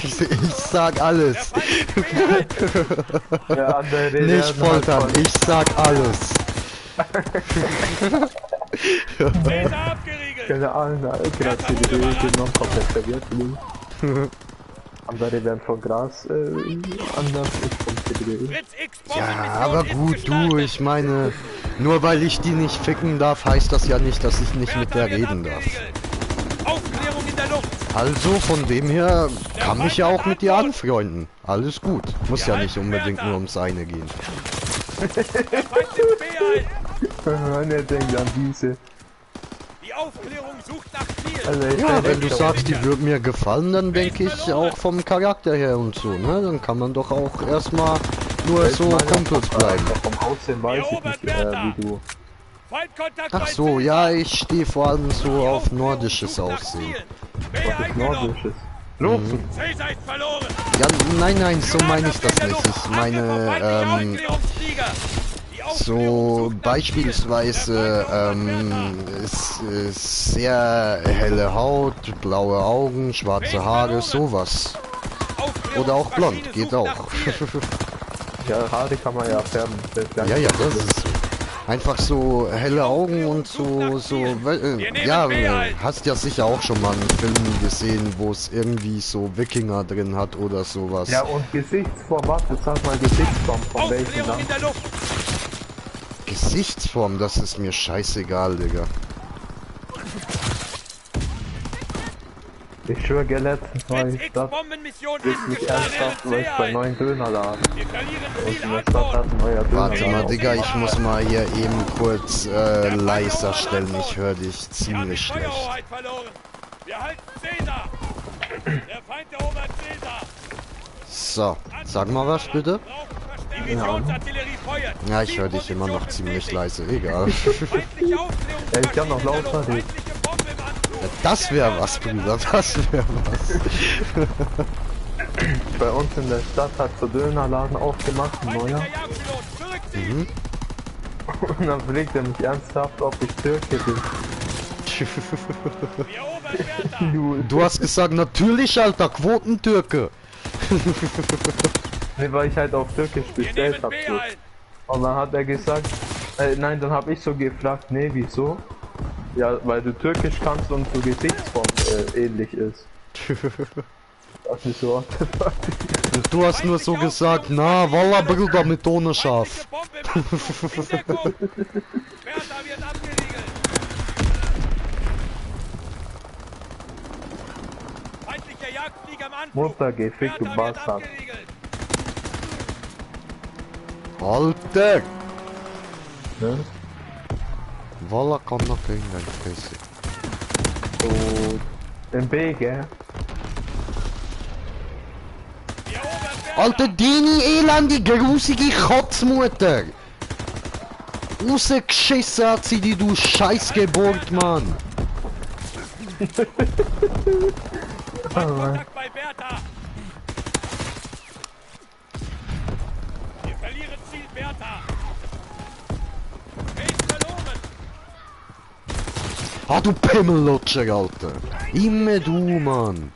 Ich sag alles. Der andere Nicht werden halt foltern, von- ich sag alles. Cäsar abgeriegelt! Keine Ahnung, gerade die Idee genommen, komplett verwirrt. Andere werden von Gras anders, ich vom CDU. Fritz X Ja, Bombenmission aber ist gut, du, gestartet. ich meine, nur weil ich die nicht ficken darf, heißt das ja nicht, dass ich nicht mit der Bertha wird reden darf. abgeriegelt. Aufklärung in der Luft! Also, von dem her kann mich ja auch mit dir anfreunden. Alles gut. Muss ja nicht unbedingt nur ums eine gehen. Der Feind ist B-Halt! Wenn er denkt an diese. Die Aufklärung sucht nach Ziel! Also ich Ja, bin wenn du echt sagst, die wird mir gefallen, dann denke ich auch vom Charakter her und so, ne? Dann kann man doch auch erstmal nur Ich so meine, Kumpels bleiben. Vom Aussehen weiß ich nicht, wie du. Feindkontakt Ach bei so, Cäsar. ja, ich stehe vor allem Die so auf Aufklärung nordisches sucht nach Aussehen. Ziel. Was ist Eingenommen. Nordisches? Lufen! Cäsar ist verloren! Ja, nein, so meine ich das nicht. Ich meine, Aufklärungsflieger. Die so Aufklärung sucht nach beispielsweise, es ist sehr helle Haut, blaue Augen, schwarze Haare, sowas. Ziel. Oder auch blond, Aufklärungsmaschine geht sucht auch. nach Ziel. Ja, Haare kann man ja färben. Das ist gar Ja, nicht ja, so das schlimm. ist so. Einfach so helle Augen und ja, hast ja sicher auch schon mal einen Film gesehen, wo es irgendwie so Wikinger drin hat oder sowas. Ja, und Gesichtsform, warte, sag mal Gesichtsform von welchem Aufklärung Land? in der Luft. Gesichtsform, das ist mir scheißegal, Digga. Ich schwöre, letztens war Fritz ich X Stadt, Bombenmission ist ist nicht gestartet. ernsthaft, weil ich bei neuen Dönerladen. Wir verlieren Und Ziel in der an Stadt Bord. hat ein neuer Warte mal, Dönerladen. Digga, ich muss mal hier eben kurz leiser stellen. Ich höre dich Wir haben die ziemlich schlecht. Feuerhoheit verloren. Wir halten Cäsar. Der Feind erobert Cäsar. So, sag mal was bitte. Die Divisionsartillerie feuert. Ja, ich höre dich immer noch ziemlich leise. Egal. Feindliche Aufklärung. Ja, ich kann noch lauter reden. Feindliche Bombe im Anflug. Das wäre was, Bruder. Das wäre was. Bei uns in der Stadt hat so Dönerladen aufgemacht, ein neuer. Feindlicher Jagdpilot. Zurückziehen. Und dann fragt er mich ernsthaft, ob ich Türke bin. Wir erobern Bertha. Du hast gesagt, natürlich, Alter, Quotentürke. Nee, weil ich halt auf Türkisch Wir bestellt nehmen hab. So. B-Halt. Und dann hat er gesagt, nein, dann habe ich so gefragt, nee, wieso? Ja, weil du Türkisch kannst und so Gesichtsform ähnlich ist. Das ist so. Und du hast nur so gesagt, na, Walla, Bruder, mit ohne Schaf. Feindliche Bombe im Anflug. In Deckung. Bertha wird abgeriegelt. Feindlicher Jagdflieger im Anflug. Mutter, geh fick, du Bertha wird Bastard. abgeriegelt. Alter! Ne? Walla kann noch gegen deine Fresse. So, im B, gell? Wir erobern Bertha. Alter, deine elendige, grusige Kotzmutter! Rausgeschissen hat sie die, du Scheißgeburt, Mann! Feindkontakt bei Bertha. Wir verlieren Ziel Bertha. Er ist verloren. Ah, du Pimmellutscher, Alter! Immer du, Mann!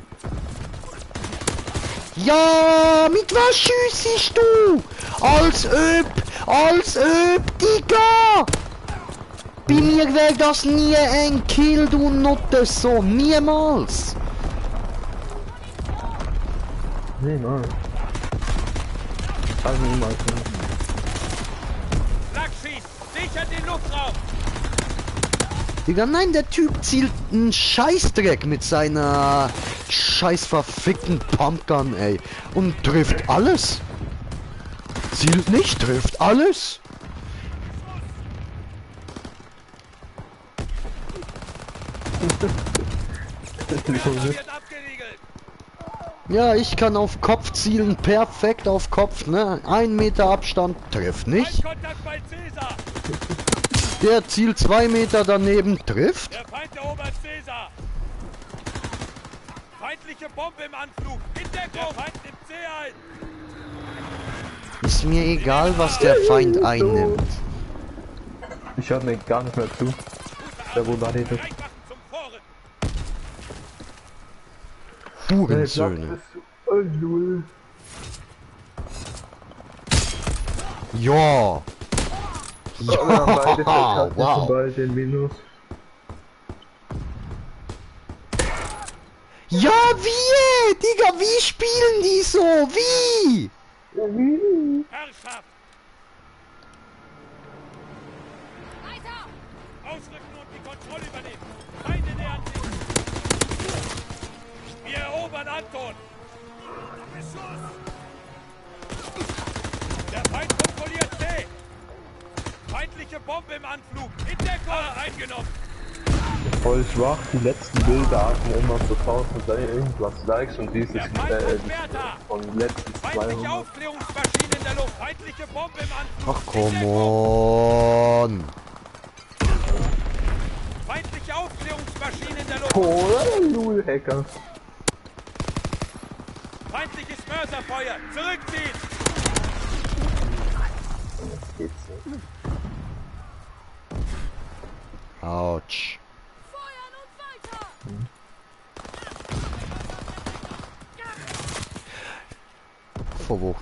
Ja, mit was schießt du? Als ob, Digga! Bei mir wäre das nie ein Kill, du Nuttensohn. Niemals. Niemals. Also niemals. Flakschieß! Sichert den Luftraum! Digga, nein, der Typ zielt einen Scheißdreck mit seiner scheiß verfickten Pumpgun, ey. Und trifft alles. Zielt nicht, trifft alles. Wird abgeriegelt! Ja, ich kann auf Kopf zielen, perfekt auf Kopf, ne? 1 Meter Abstand, trifft nicht. Kontakt bei Caesar! Der zielt 2 Meter daneben, trifft. Der Feind erobert Caesar! Feindliche Bombe im Anflug! In Deckung! Der Feind nimmt C ein! Ist mir egal, was der Feind einnimmt. Ich höre mir gar nicht mehr zu. Der wo da redet. Einwachen zum Vorrücken! Hurensöhne. Lul. Ja. Ja, wow. Bald den Minus. Ja, wie? Digga, wie spielen die so? Wie? Herrschaft! Ausrücken und die Kontrolle übernehmen! Feinde nähern sich! Wir erobern Anton! Der Feind kontrolliert C! Feindliche Bombe im Anflug! In Deckung! Eingenommen! Voll schwach, die letzten Bilder hatten immer so 1000 irgendwas Likes und dieses Der Feind und Bertha! von den letzten Feindliche 200. Aufklärungsmaschine in der Luft! Feindliche Bombe im Anflug! Ach, In come Deckung! on. Feindliche Aufklärungsmaschine in der Luft! Oh, Lul, Hacker. Feindliches Mörserfeuer! Zurückziehen! Autsch. Feuern und weiter! Vor wo?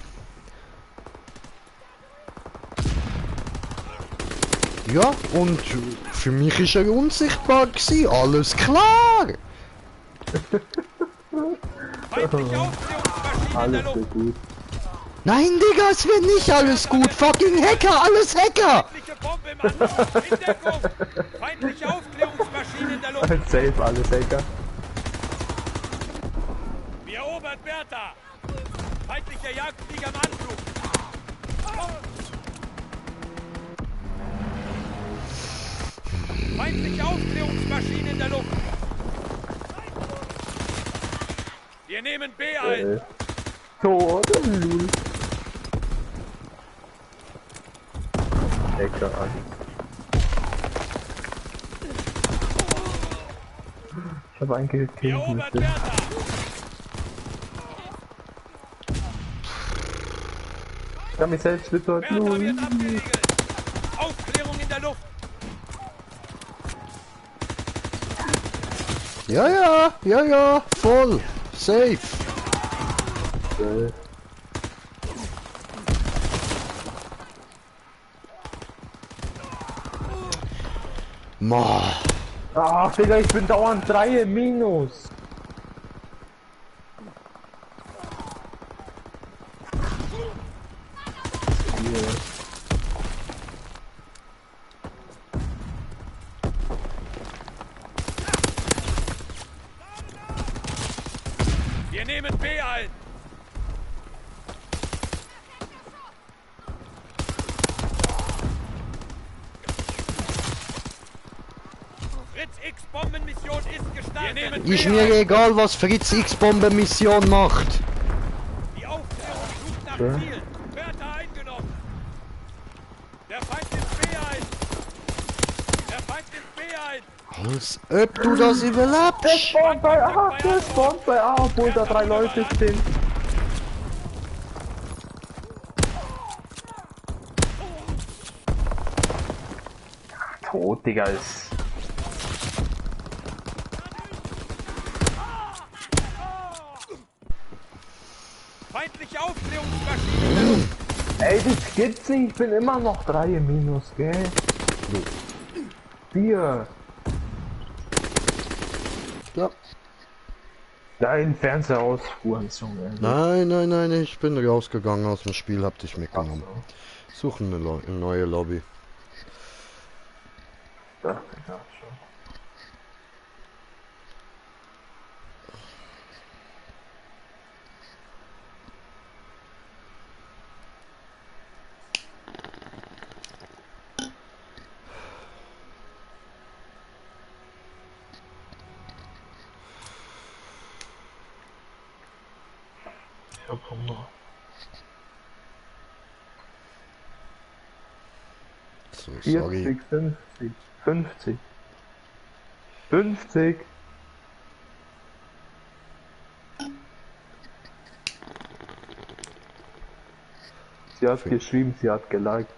Ja, und für mich ist er unsichtbar gewesen. Alles klar. Feindliche Aufklärungsmaschine in Alles der Luft! wird gut. Nein, Digga, es wird nicht alles gut. Fucking Hacker, alles Hacker. Feindliche Bombe im Anflug! In Deckung! Feindliche Aufklärungsmaschine in der Luft! Safe, alles Hacker. Wir erobern Bertha! Feindlicher Jagdflieger im Anflug! Feindliche Aufklärungsmaschine in der Luft! Wir nehmen B ein! Tod, Lul. Hacker an. Ich habe einen Wir gekillt erobern mit dem. Bertha! Ich kann mich selbst bitte. Bertha wird abgeriegelt! Aufklärung in der Luft! Ja, ja, ja, ja, voll. Safe. Ma. Ach, Digga, ich bin dauernd 3 im Minus. Wir nehmen B ein! Fritz X Bombenmission ist gestartet! Wir nehmen B Ist mir ein! egal, was Fritz X-Bombe Mission macht. Die Aufklärung sucht nach Ziel! Bertha eingenommen! Der Feind nimmt B ein! Der Feind nimmt B ein! Als ob du das überlebst. Spawn bei A, der spawnt bei A, obwohl da 3 Leute sind. Tot, Digga, ist. Feindliche Aufklärungsmaschine! Ey, die Skizze, ich bin immer noch 3 im Minus, gell? 4. Ja. Dein Fernseher aus, Hurensohn. Nein, nein, nein, ich bin rausgegangen aus dem Spiel, hab dich mitgenommen. Suchen eine neue Lobby. Ja, ja, schon. Ich hab Hunger. So, 40, sorry. 50, 50. 50. Sie hat geschrieben, sie hat geliked.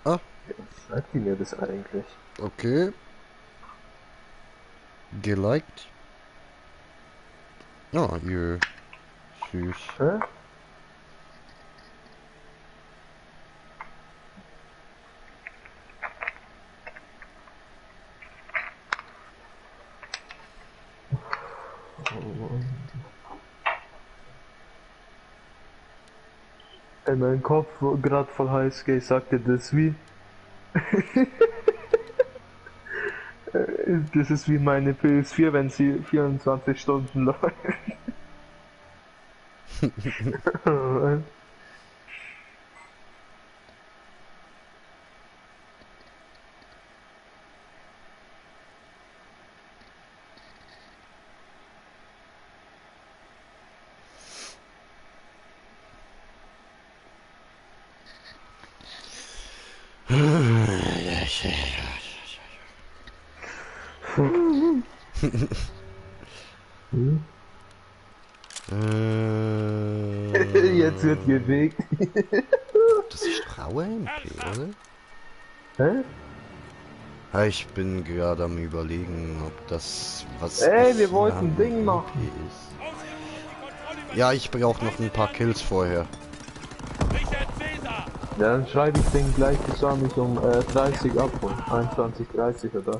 Ah, Was sagt die mir das eigentlich? okay. Geliked. Ah, ihr. Süß. Hä? Ey, mein Kopf gerade voll heiß geht, sagte das wie. Das ist wie meine PS4, wenn sie 24 Stunden läuft. Jetzt wird gewegt. Das ist doch auch MP, oder? Hä? Ja, ich bin gerade am überlegen, ob das was. Ey, was wir wollten an ein Ding MP machen. ist. Ja, ich brauche noch ein paar Kills vorher. Richard Cäsar! Ja, dann schreibe ich den gleich zusammen um 30 ab und 21:30 oder?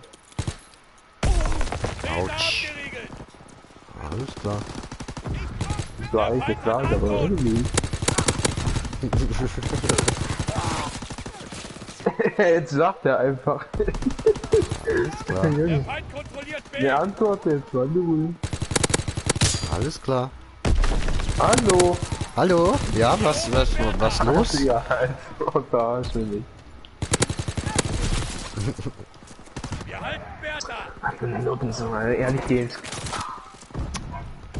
Cäsar Autsch. abgeriegelt! Alles klar. Das war eigentlich gefragt, aber irgendwie. Jetzt sagt er einfach. Alles klar. Der Feind kontrolliert B! Der antwortet, hallo. Alles klar. Hallo. Hallo? Ja, was los? Ja, also, da ist mir nicht. Wir halten Bertha! 8 Minuten so, ehrlich jetzt.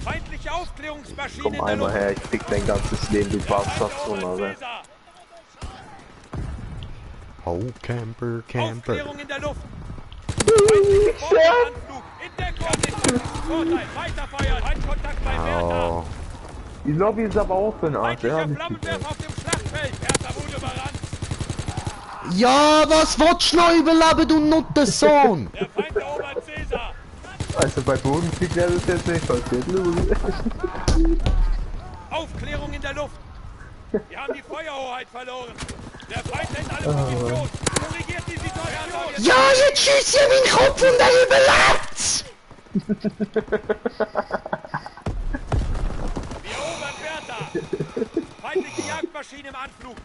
Feindliche Aufklärungsmaschine Komm in der einmal Luft! her, ich fick dein ganzes Leben, du Der Feind Bastardsohn, erobert Alter. Cäsar! Oh, Camper, Camper. Aufklärung in der Luft! Feindliche Bombenanflug! In Deckung! Vorteil! Weiterfeuern! Feindkontakt bei Bertha! Oh. Die Lobby ist aber auch für den Arsch, Feindlicher ehrlich. Flammenwerfer auf dem Schlachtfeld! Bertha wurde überrannt! Ja, was willst du noch überleben, du Nuttensohn? Der Feind erobert Cäsar! Also bei Bodenkrieg wäre das jetzt nicht passiert, Aufklärung in der Luft! Wir haben die Feuerhoheit verloren! Der Feind hält alle Positionen! Korrigiert die Situation! Ja, jetzt schießt ihr den Kopf und er überlebt! Wir erobern Bertha! Feindliche Jagdmaschine im Anflug!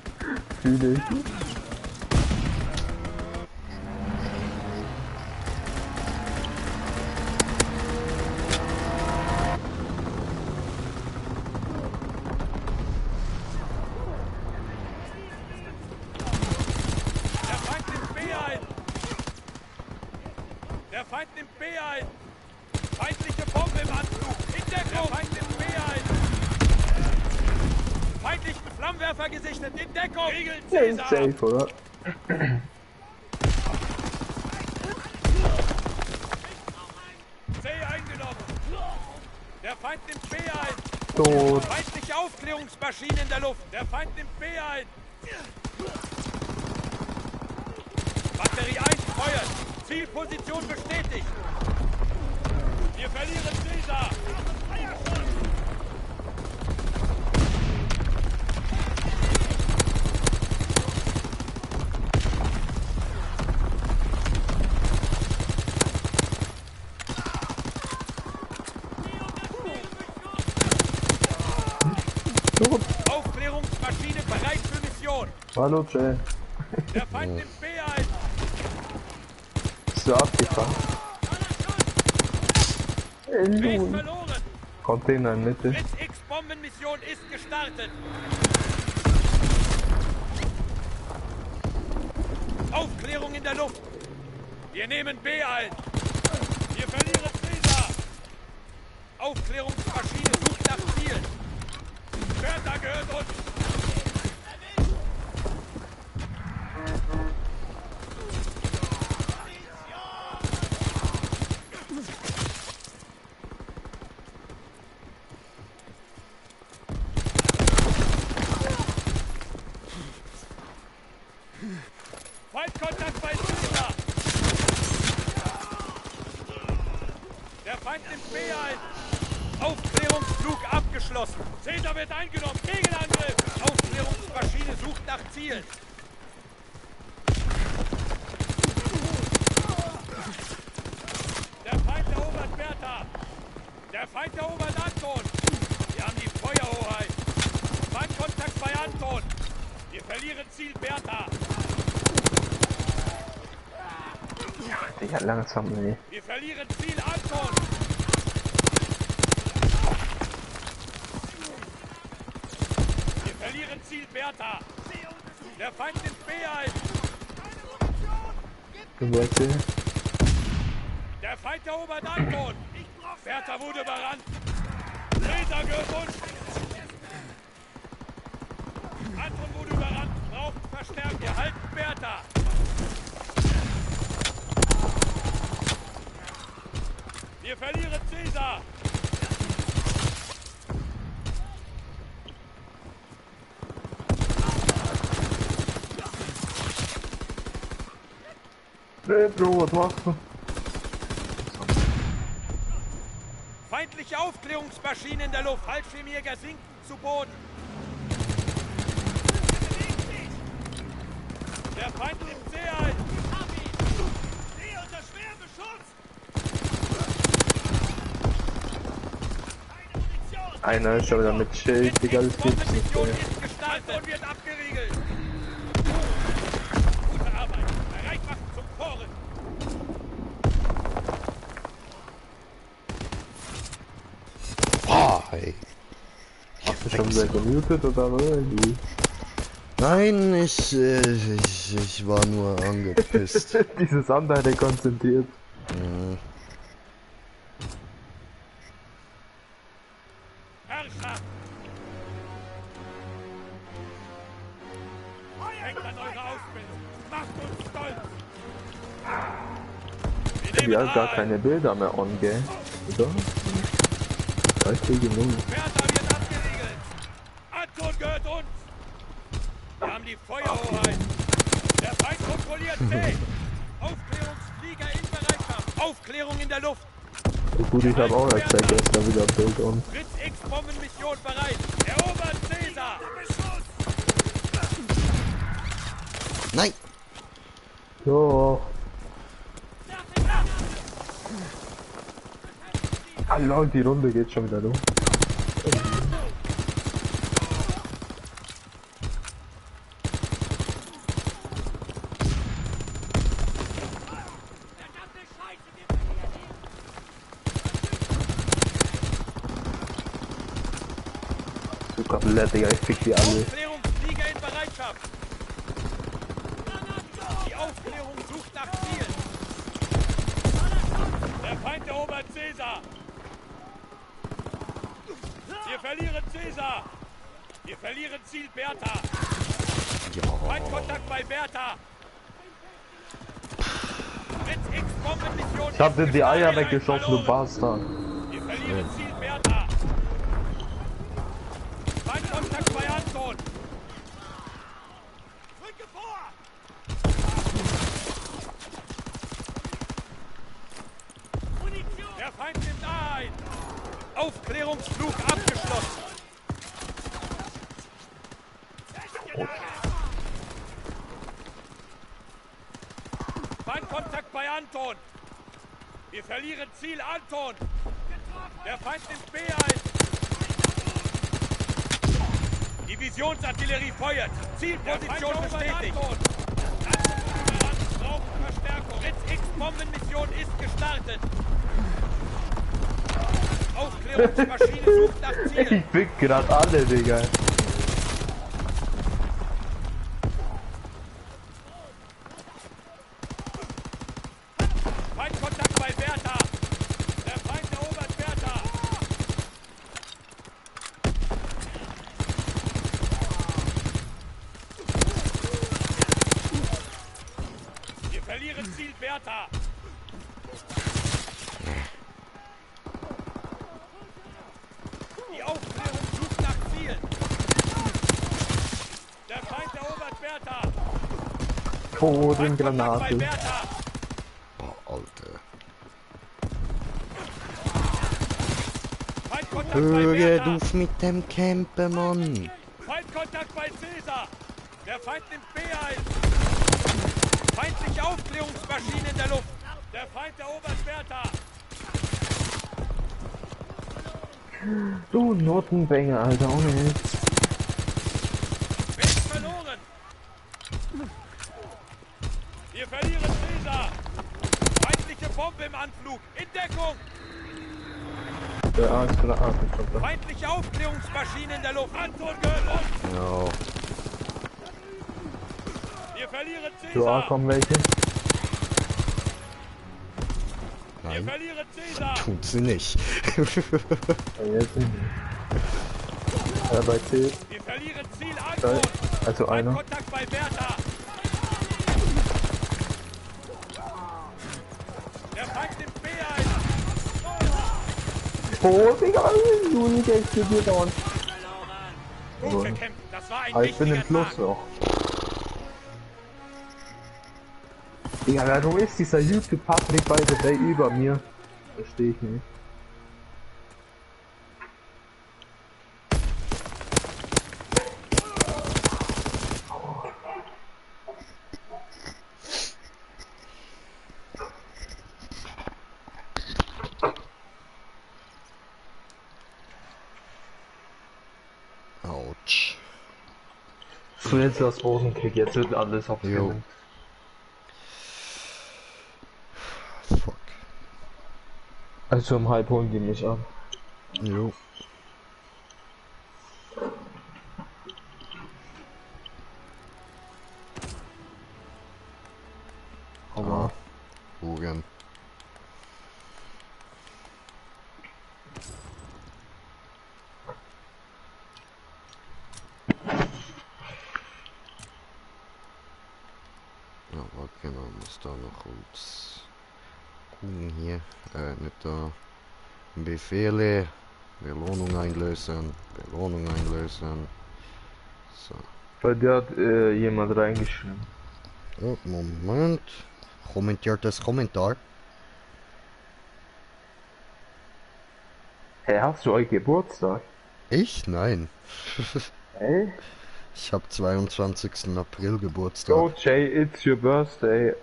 Fühle ich. Der Feind nimmt B ein! Der Feind nimmt B ein! Feindliche Bombe im Anflug! In Deckung! Der Feind nimmt B ein! Feindlichen Flammenwerfer gesichtet! In Deckung! Regeln Ja, ist Cäsar! safe, oder? C eingenommen! Der Feind nimmt B ein! Tot. Feindliche Aufklärungsmaschine in der Luft! Der Feind nimmt B ein! Batterie 1 feuert! Zielposition bestätigt! Wir verlieren Cäsar! Hallo Jay. Der Feind nimmt B ein. Bist du abgefangen? B ist verloren. Container in Mitte. Fritz X-Bombenmission ist gestartet. Aufklärung in der Luft. Wir nehmen B ein. Wir verlieren Cäsar. Aufklärungsmaschine sucht nach Ziel. Bertha gehört uns. Feindkontakt bei Cäsar. Der Feind nimmt B ein. Aufklärungsflug abgeschlossen. Cäsar wird eingenommen. Gegenangriff. Aufklärungsmaschine sucht nach Zielen. Der Feind erobert Bertha. Der Feind erobert Anton. Wir haben die Feuerhoheit. Feindkontakt bei Anton. Wir verlieren Ziel Bertha. Digga, langsam, ey. Wir verlieren Ziel Anton. Wir verlieren Ziel Bertha. Der Feind nimmt B ein. Warte. Der Feind erobert Anton. Bertha wurde überrannt. Cäsar gehört uns. Anton wurde überrannt. Braucht Verstärkung. Wir halten Bertha. Wir verlieren Cäsar. Hey Bro, was machst du? Feindliche Aufklärungsmaschine in der Luft. Fallschirmjäger sinken zu Boden. Der Feind nimmt C ein. Sie unter schwerem Beschuss. Einer ist schon wieder mit Schild, Digga, das gibt's nicht, Mission ey. ist gestartet und wird abgeriegelt. Gute Arbeit. Bereit machen zum Toren. Ah, hey. Hast du schon wieder gemutet oder irgendwie? Nein, ich war nur angepisst. Dieses andere konzentriert. Herrschaft. Denkt an eure Ausbildung. Macht uns stolz. Wir Die nehmen hat gar A ein. keine Bilder mehr on, gell? Oder? Da ist viel genug. Bertha wird abgeriegelt. Anton gehört uns. Wir haben die Feuerhoheit. Der Feind kontrolliert C. Aufklärungsflieger in Bereitschaft. Aufklärung in der Luft. So gut, ich habe auch erst seit gestern wieder Bild on. Fritz X-Bombenmission bereit. Erobert Cäsar. Nein! Jo. Ah lol, die Runde geht schon wieder los. Du Kotelett, Digga, ich fick die alle. Aufklärungsflieger in Bereitschaft. Die Aufklärung sucht nach Ziel. Der Feind erobert Cäsar. Wir verlieren Cäsar. Wir verlieren Ziel Bertha. Feindkontakt bei Bertha. Fritz X-Bombenmission. Ich hab dir die Eier ist weggeschossen, du verloren. Bastard. Wir verlieren Ziel Bertha. Feindkontakt bei Anton. Rücke vor! Der Feind nimmt A ein. Aufklärungsflug abgeschlossen. Feindkontakt bei Anton. Wir verlieren Ziel Anton. Der Feind nimmt B ein. Divisionsartillerie feuert. Zielposition bestätigt. Brauchen Verstärkung. Fritz X-Bombenmission ist gestartet. Aufklärungsmaschine sucht nach Zielen. Ich fick grad alle, Digga. Feindkontakt bei Bertha. Der Feind erobert Bertha. Wir verlieren Ziel Bertha. Die Aufklärung sucht nach Zielen. Der Feind erobert Bertha. Todengranate. Bei Bertha. Oh, Alter. Feindkontakt bei Höre Bertha. du mit dem Camper, Mann. Feindkontakt bei Caesar. Der Feind nimmt B ein. Feindliche Aufklärungsmaschine in der Luft. Der Feind erobert Bertha. Du Notenbänger, Alter, ohne Hilfe. Weg verloren. Wir verlieren Caesar. Feindliche Bombe im Anflug. In Deckung. Ja, ist gerade abgekommen. Feindliche Aufklärungsmaschine in der Luft. Anton gehört uns. Ja. Wir verlieren Zu A Caesar. kommen welche. Wir Nein, verlieren Caesar. tut sie nicht. Ja, jetzt sind die. Ja, bei C. Wir verlieren Ziel Da, Anton. also einer. Kontakt bei Bertha. Der Feind nimmt B ein. Oh, Digga, Juni, der explodiert dauernd. Gut gekämpft. Das war ein Aber ich bin im wichtiger Plus Tag. auch. Digga, warum ist dieser YouTube Patrick by the Day über mir? Verstehe ich nicht. Autsch. So, jetzt das Rosenkrieg, jetzt wird alles auf Jo. Fuck. Also um halb holen die mich ab. Jo. Aber Bogen. Aber genau, muss da noch kurz gucken hier. Nicht da. Befehle. Belohnung einlösen. Belohnung einlösen. So. bei dir hat jemand reingeschrieben. Oh, Moment. Kommentiert das Kommentar. Hey, hast du euch Geburtstag? Ich? Nein. Hey? Ich habe 22. April Geburtstag. Go Jay, it's your birthday.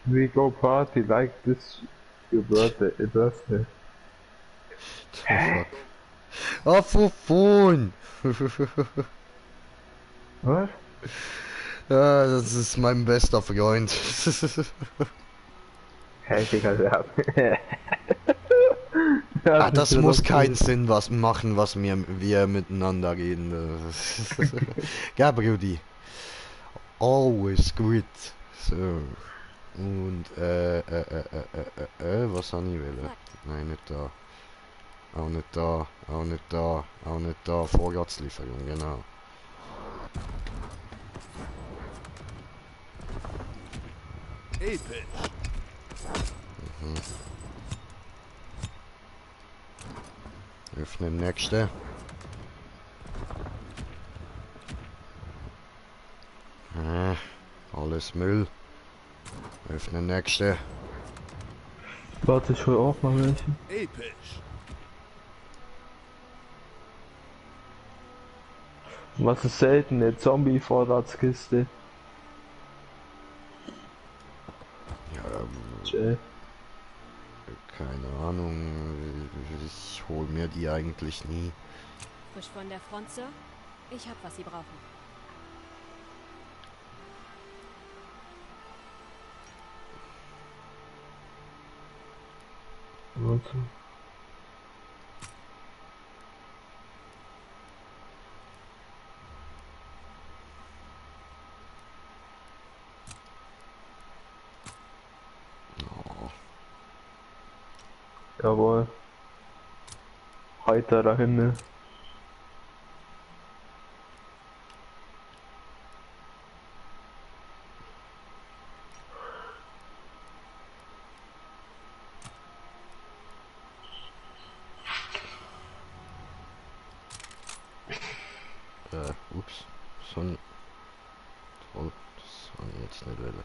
We go party like this your birthday. Fuck. Ah, Fufun! Was? Ja, das ist mein bester Freund. Hey, Digga, Ah, das muss keinen Sinn was machen, was wir miteinander reden. Ja, Brudi. Always good. So. Und, was habe ich will? Nein, nicht da. Auch nicht da, auch nicht da, auch nicht da. Vorratslieferung, genau. Episch. Öffnen nächste. Alles Müll. Öffnen nächste. Warte, ich hol auch mal welche. Episch. Was ist selten? Eine Zombie-Vorratskiste. Ja, Jay. keine Ahnung. Ich hol mir die eigentlich nie. Frisch von der Front, Sir? Ich hab, was Sie brauchen. Warte. Jawohl. Heiterer Himmel. Ups. Son. Toll. Das war jetzt eine Welle.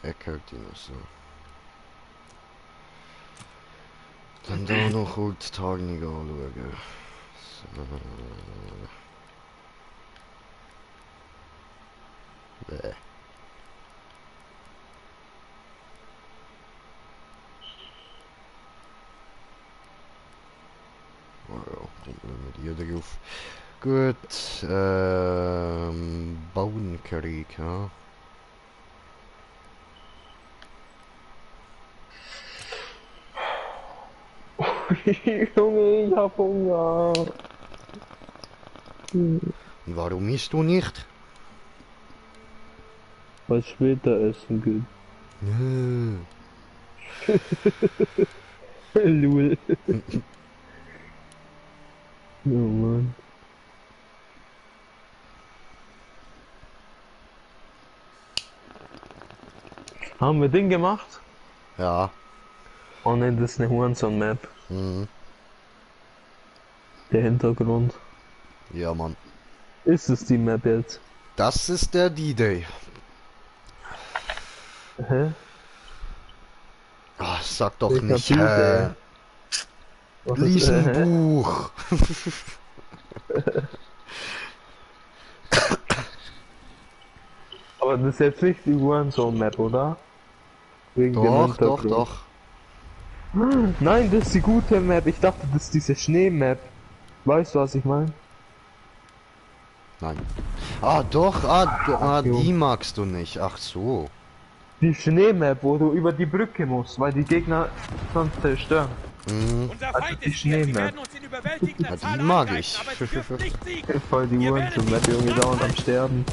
Der könnte noch so. Dann da noch Holztagniger anschauen. So. Bäh. Oh ja, bringt mir mit ihr drauf. Gut, Bauenkrieg, ja. Junge, ich hab Hunger. Und warum isst du nicht? Was später essen geht. Nö. Lul. Oh Mann. Haben wir den gemacht? Ja. Oh ne, das ist eine Hurensohn-Map. Mhm. Der Hintergrund. Ja, Mann. Ist es die Map jetzt? Das ist der D-Day. Hä? Ach, sag doch Ich hab nicht, D-Day. Was Lies ist, ein Buch. Aber das ist jetzt nicht die Hurensohn-Map, oder? Wegen dem Doch, Hintergrund. doch, doch. Nein, das ist die gute Map. Ich dachte, das ist diese Schnee-Map. Weißt du, was ich meine? Nein. Ah, doch, die magst du nicht. Ach so. Die Schneemap, wo du über die Brücke musst, weil die Gegner sonst zerstören. Mhm. Unser Also Feind die ist hier. Sie Schneemap. werden uns in überwältigender Ja, die Zahl mag angreifen, ich. aber sie dürfen nicht siegen. Voll die Ihr Uhren werdet zum die Map, Junge, dauernd am Sterben.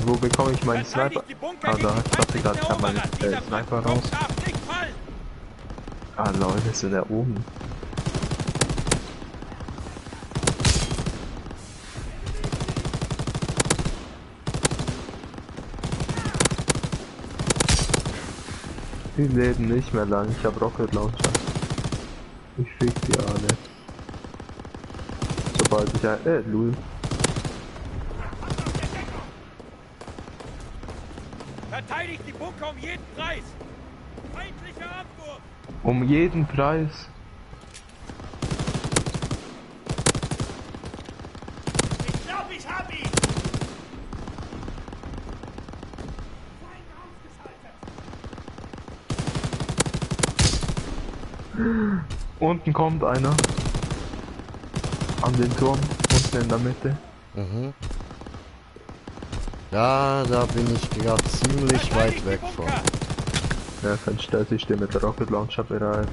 Wo bekomme ich meinen Sniper? Verteidigt die Bunker Ah, gegen da, die ich dachte feindlichen gerade, ich kann meinen Eroberer. Dieser Sniper Brückenkopf raus. darf nicht fallen. Ah, Leute, ist da oben. Die leben nicht mehr lang, ich hab Rocket Launcher. Ich fick die alle. Sobald ich ein... Lul. Verteidigt die Bunker um jeden Preis. Feindlicher Abwurf. Um jeden Preis. Ich glaube, ich hab ihn. Feind ausgeschaltet. Unten kommt einer. An den Turm, unten in der Mitte. Mhm. Ja, da bin ich gerade ziemlich weit weg von. Ja, dann stellt sich der mit der Rocket Launcher bereit.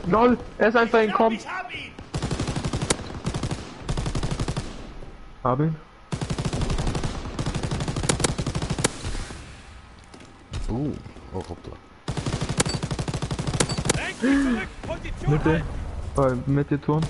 LOL, er ist einfach entkommen. Ich hab ihn. Hab ihn. Oh, hoppla. Drängt sich zurück. Position Mitte. halten. Mitte Turm.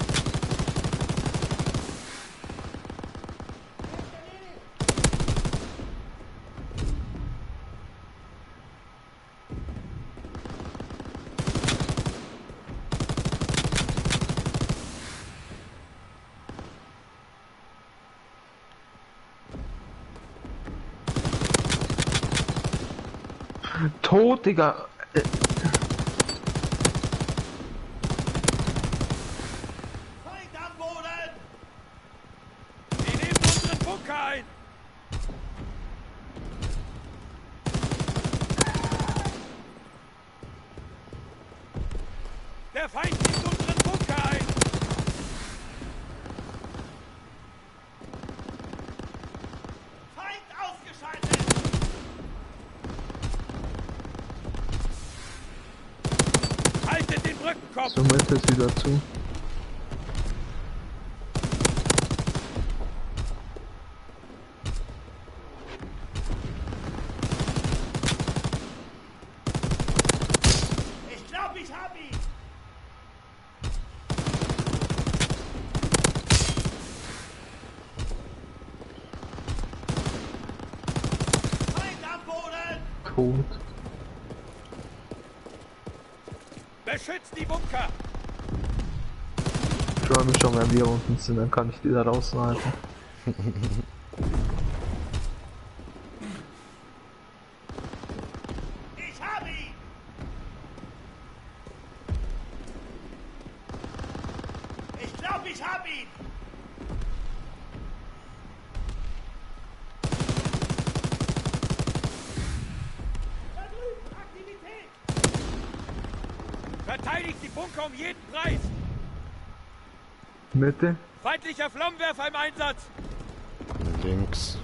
Tot, Digga. Feind Der Feind nimmt unseren Bunker ein. Feind ausgeschaltet. Haltet den Brückenkopf. So Mitte ist wieder zu. Ich glaube, ich hab ihn. Feind am Boden. Tot. Beschützt die Bunker. Ich freue mich schon, wenn wir unten sind, dann kann ich die da raushalten. Ich hab ihn. Ich glaube, ich hab ihn. Da drüben, Aktivität. Verteidigt die Bunker um jeden Preis. Mitte. Feindlicher Flammenwerfer im Einsatz. Links.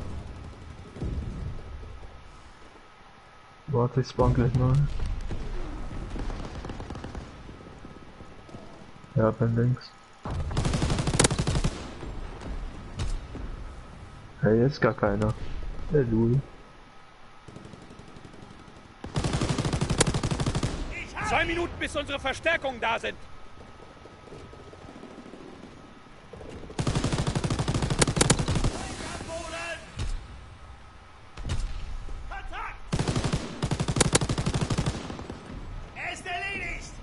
Warte, ich spawn gleich mal. Ja, bin links. Hey, jetzt gar keiner. Der Louis. 2 Minuten, bis unsere Verstärkungen da sind. Er ist erledigt.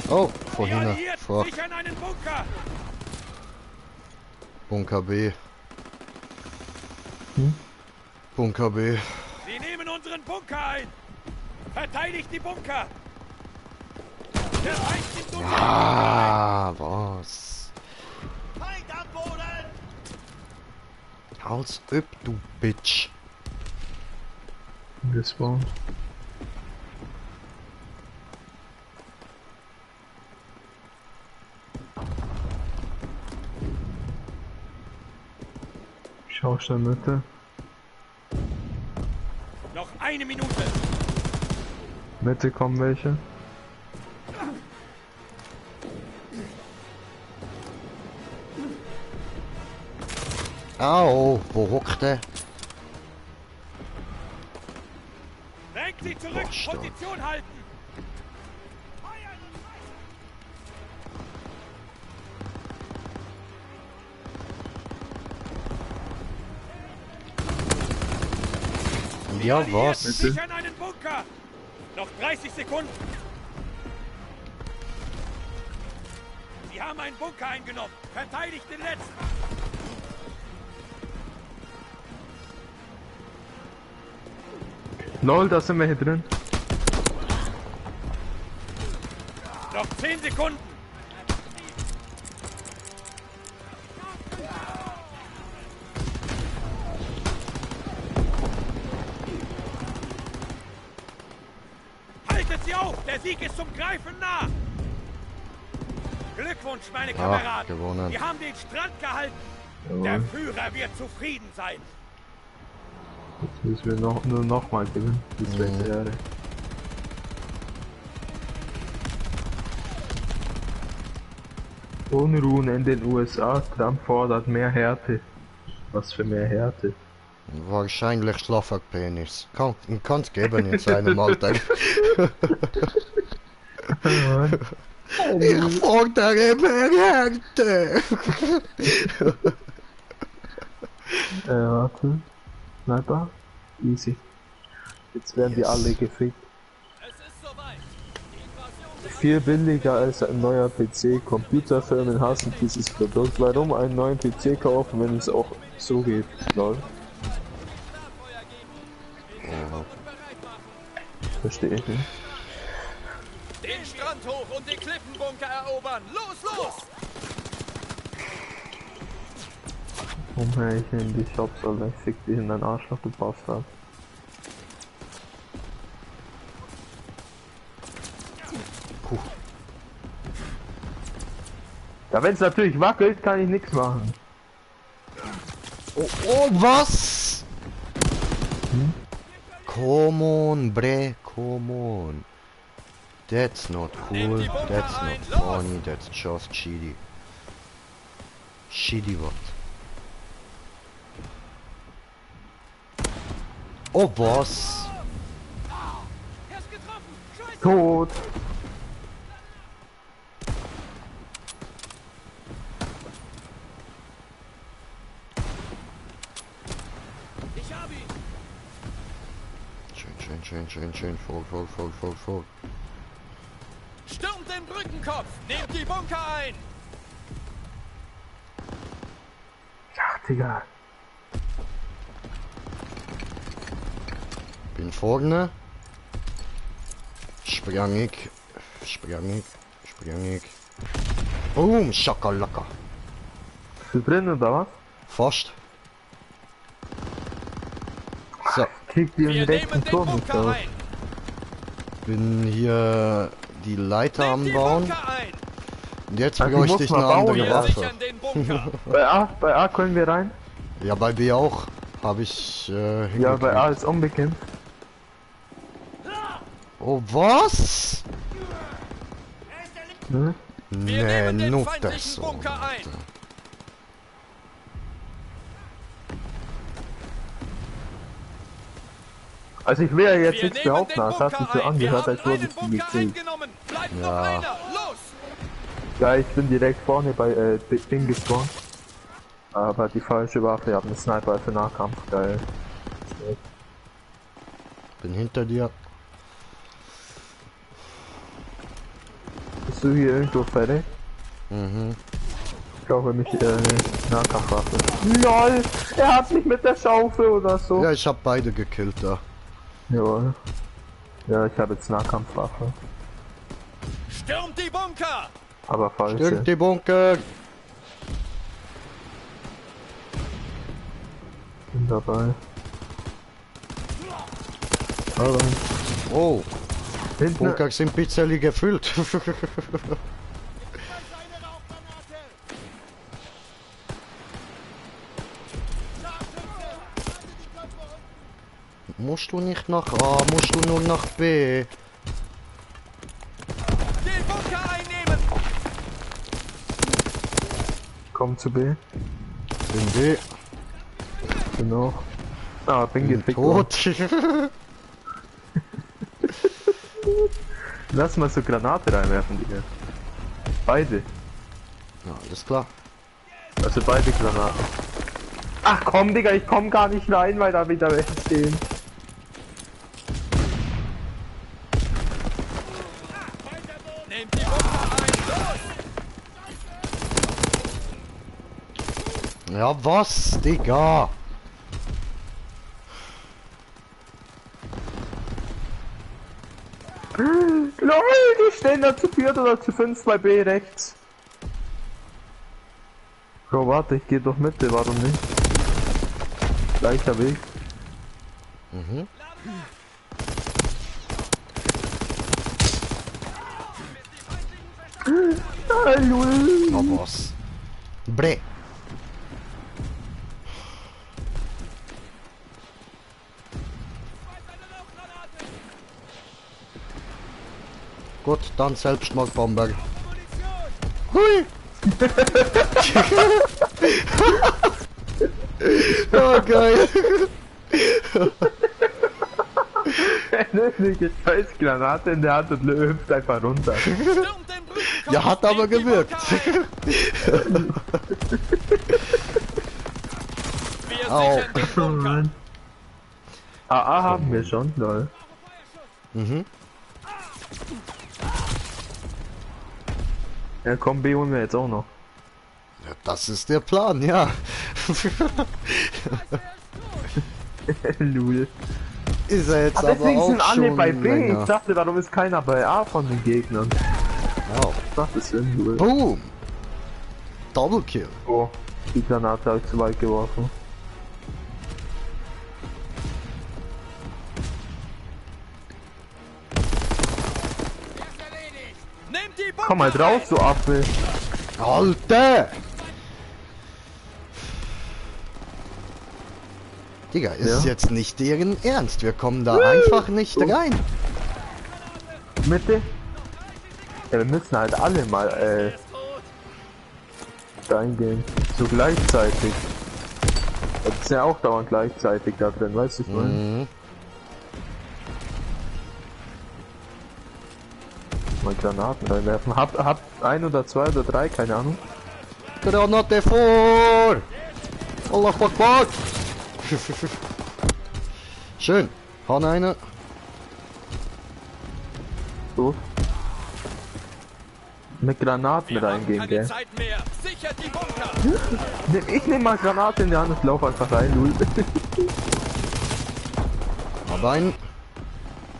Oh, Die vorhin. Alliierten Fuck. sichern einen Bunker. Bunker B. Hm? Bunker B. Sie nehmen unseren Bunker ein. Verteidigt die Bunker. Der Feind nimmt unseren Ah, was? Feind am Boden. Als ob, du Bitch. Gespawnt. Schau schnell Mitte. Noch 1 Minute. Mitte kommen welche. Au, wo hockt der? Drängt sie zurück. Boah, stark. Position halten. Ja, Alliierten was? sichern einen Bunker. Noch 30 Sekunden. Sie haben einen Bunker eingenommen. Verteidigt den letzten. Lol, da sind wir hier drin. Noch 10 Sekunden. Haltet sie auf! Der Sieg ist zum Greifen nah! Glückwunsch, meine Kameraden! gewonnen. Wir haben den Strand gehalten! Jawohl. Der Führer wird zufrieden sein! Jetzt müssen wir nur noch mal gewinnen. Das wäre Ehre. Unruhen in den USA. Trump fordert mehr Härte. Was für mehr Härte? Wahrscheinlich Schlafsackpenis. Kann's geben in seinem Alter. Ich fordere mehr Härte. Warte. Sniper. Easy. Jetzt werden die alle gefickt. Es ist soweit! Die Invasion Viel billiger als ein neuer PC. Computerfirmen hassen dieses Produkt. Warum einen neuen PC kaufen, wenn es auch so geht? Lol. Verstehe ich nicht. den Strand hoch und den Klippenbunker erobern! Los, los! Umher ich in die Shops, Alter. Ich fick dich in dein Arschloch, du Bastard. Ja, wenn es natürlich wackelt, kann ich nichts machen. Oh, was? Come on, bre, come on. That's not cool, that's not funny, that's just shitty. Shitty what? Oh, was? Er ist getroffen! Scheiße! Tot. Ich hab ihn! Schön, voll. Stürmt den Brückenkopf! Nehmt die Bunker ein! Ach, Digga. Bin vorne. Sprang ich. Boom, Schakalaka. Bist du drin oder was? Fast. So, Kriegt ihr Wir den rechten nehmen den Turm nicht Bunker aus. ein! bin hier die Leiter Nehmt am die Bauen. Bunker ein! Und jetzt Also bräuchte muss ich man eine andere bauen, Wir Waffe. sichern den Bunker! Bei A können wir rein? Ja, bei B auch. Habe ich Ja, hingekriegt. bei A ist unbekannt. Oh, was? Ne? Wir Nee, nehmen den nur feindlichen das so. Bunker ein! Also ich will ja jetzt Wir nichts nehmen behaupten, den aber es hat sich Bunker so ein! Wir angehört, haben als wurde einen ich Bunker gekriegt. eingenommen! Bleibt Ja. noch einer! Los! Ja, ich bin direkt vorne bei Ding gespawnt. Aber die falsche Waffe, ich habe einen Sniper für Nahkampf, geil. Bin hinter dir. Bist du hier irgendwo fertig? Mhm. Ich brauche mich eine Nahkampfwaffe. LOL! Er hat mich mit der Schaufel oder so. Ja, ich habe beide gekillt da. Jawohl. Ja, ich habe jetzt Nahkampfwaffe. Stürmt die Bunker! Aber falsche. Stimmt, die Bunker. Bin dabei. Hallo. Oh, Hinten. Bunker sind pizzeli gefüllt. Musst du nicht nach A, musst du nur nach B. Den Bunker einnehmen! Komm zu B. Bin B. Genau. Ah, bin gefickt. Tot. Lass mal so Granate reinwerfen, Digga. Beide. Ja, alles klar. Also beide Granaten. Ach komm, Digga, ich komm gar nicht rein, weil da wieder welche stehen. Nehmt die Bunker ein! Los! Ja, was, Digga? LOL, die stehen da zu 4 oder zu 5 bei B rechts. Bro, warte, ich gehe doch Mitte, warum nicht? Gleicher Weg. Mhm. Ah, lol. Na was? Bre. Gut, dann Selbstmordbomber. Hui! Oh, geil. Eine scheiß Granate in der Hand und hüpft einfach runter. Stürmt den Brückenkopf! Ja, hat aber Nehmt die gewirkt. Bunker ein! Wir Au. sichern den Bunker! AA haben wir schon, lol. Mhm. Ja komm, B holen wir jetzt auch noch. Ja, das ist der Plan, ja. Lul. Ist er jetzt Ach, aber deswegen auch sind alle schon bei B. länger. Ich dachte, warum ist keiner bei A von den Gegnern? Ja. Macht das Sinn, Lul. Boom. Double Kill. Oh, die Granate habe ich zu weit geworfen. Nehmt die Bunker Komm mal drauf, ein! so Apfel. Alter! Digga, ist jetzt nicht deren Ernst. Wir kommen da einfach nicht rein. Mitte? Ja, wir müssen halt alle mal reingehen. So gleichzeitig. Das ist ja auch dauernd gleichzeitig da drin, weißt du, ich meine. Mhm. Mal Granaten reinwerfen. Habt ein oder zwei oder drei, keine Ahnung. Granate vor! Allah Akbar! Schön. Hauen eine. So. Mit Granaten reingehen, Keine gell? Zeit mehr. Sichert die Bunker. Ich nehm mal Granate in die Hand und lauf einfach rein, Lul. Aber ein.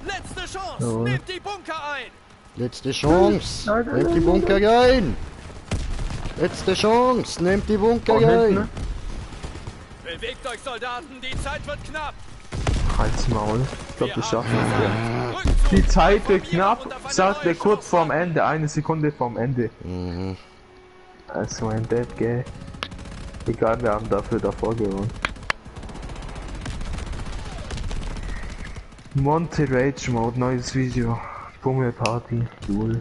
Letzte Chance. Ja. Nehmt die Bunker ein. Letzte Chance. Nehmt die Bunker rein. Letzte Chance. Nehmt die Bunker rein. Bewegt euch, Soldaten. Die Zeit wird knapp. Halt's Maul. Ich glaub, das schaffen wir. Rückzug. Die Zeit wird Informieren knapp, und auf eine sagt neue er kurz Chance vorm Ende, 1 Sekunde vorm Ende. Mhm. Also ein Dead, gell. Egal, wir haben dafür davor gewonnen. Monte Rage Mode, neues Video. Bummel Party, cool.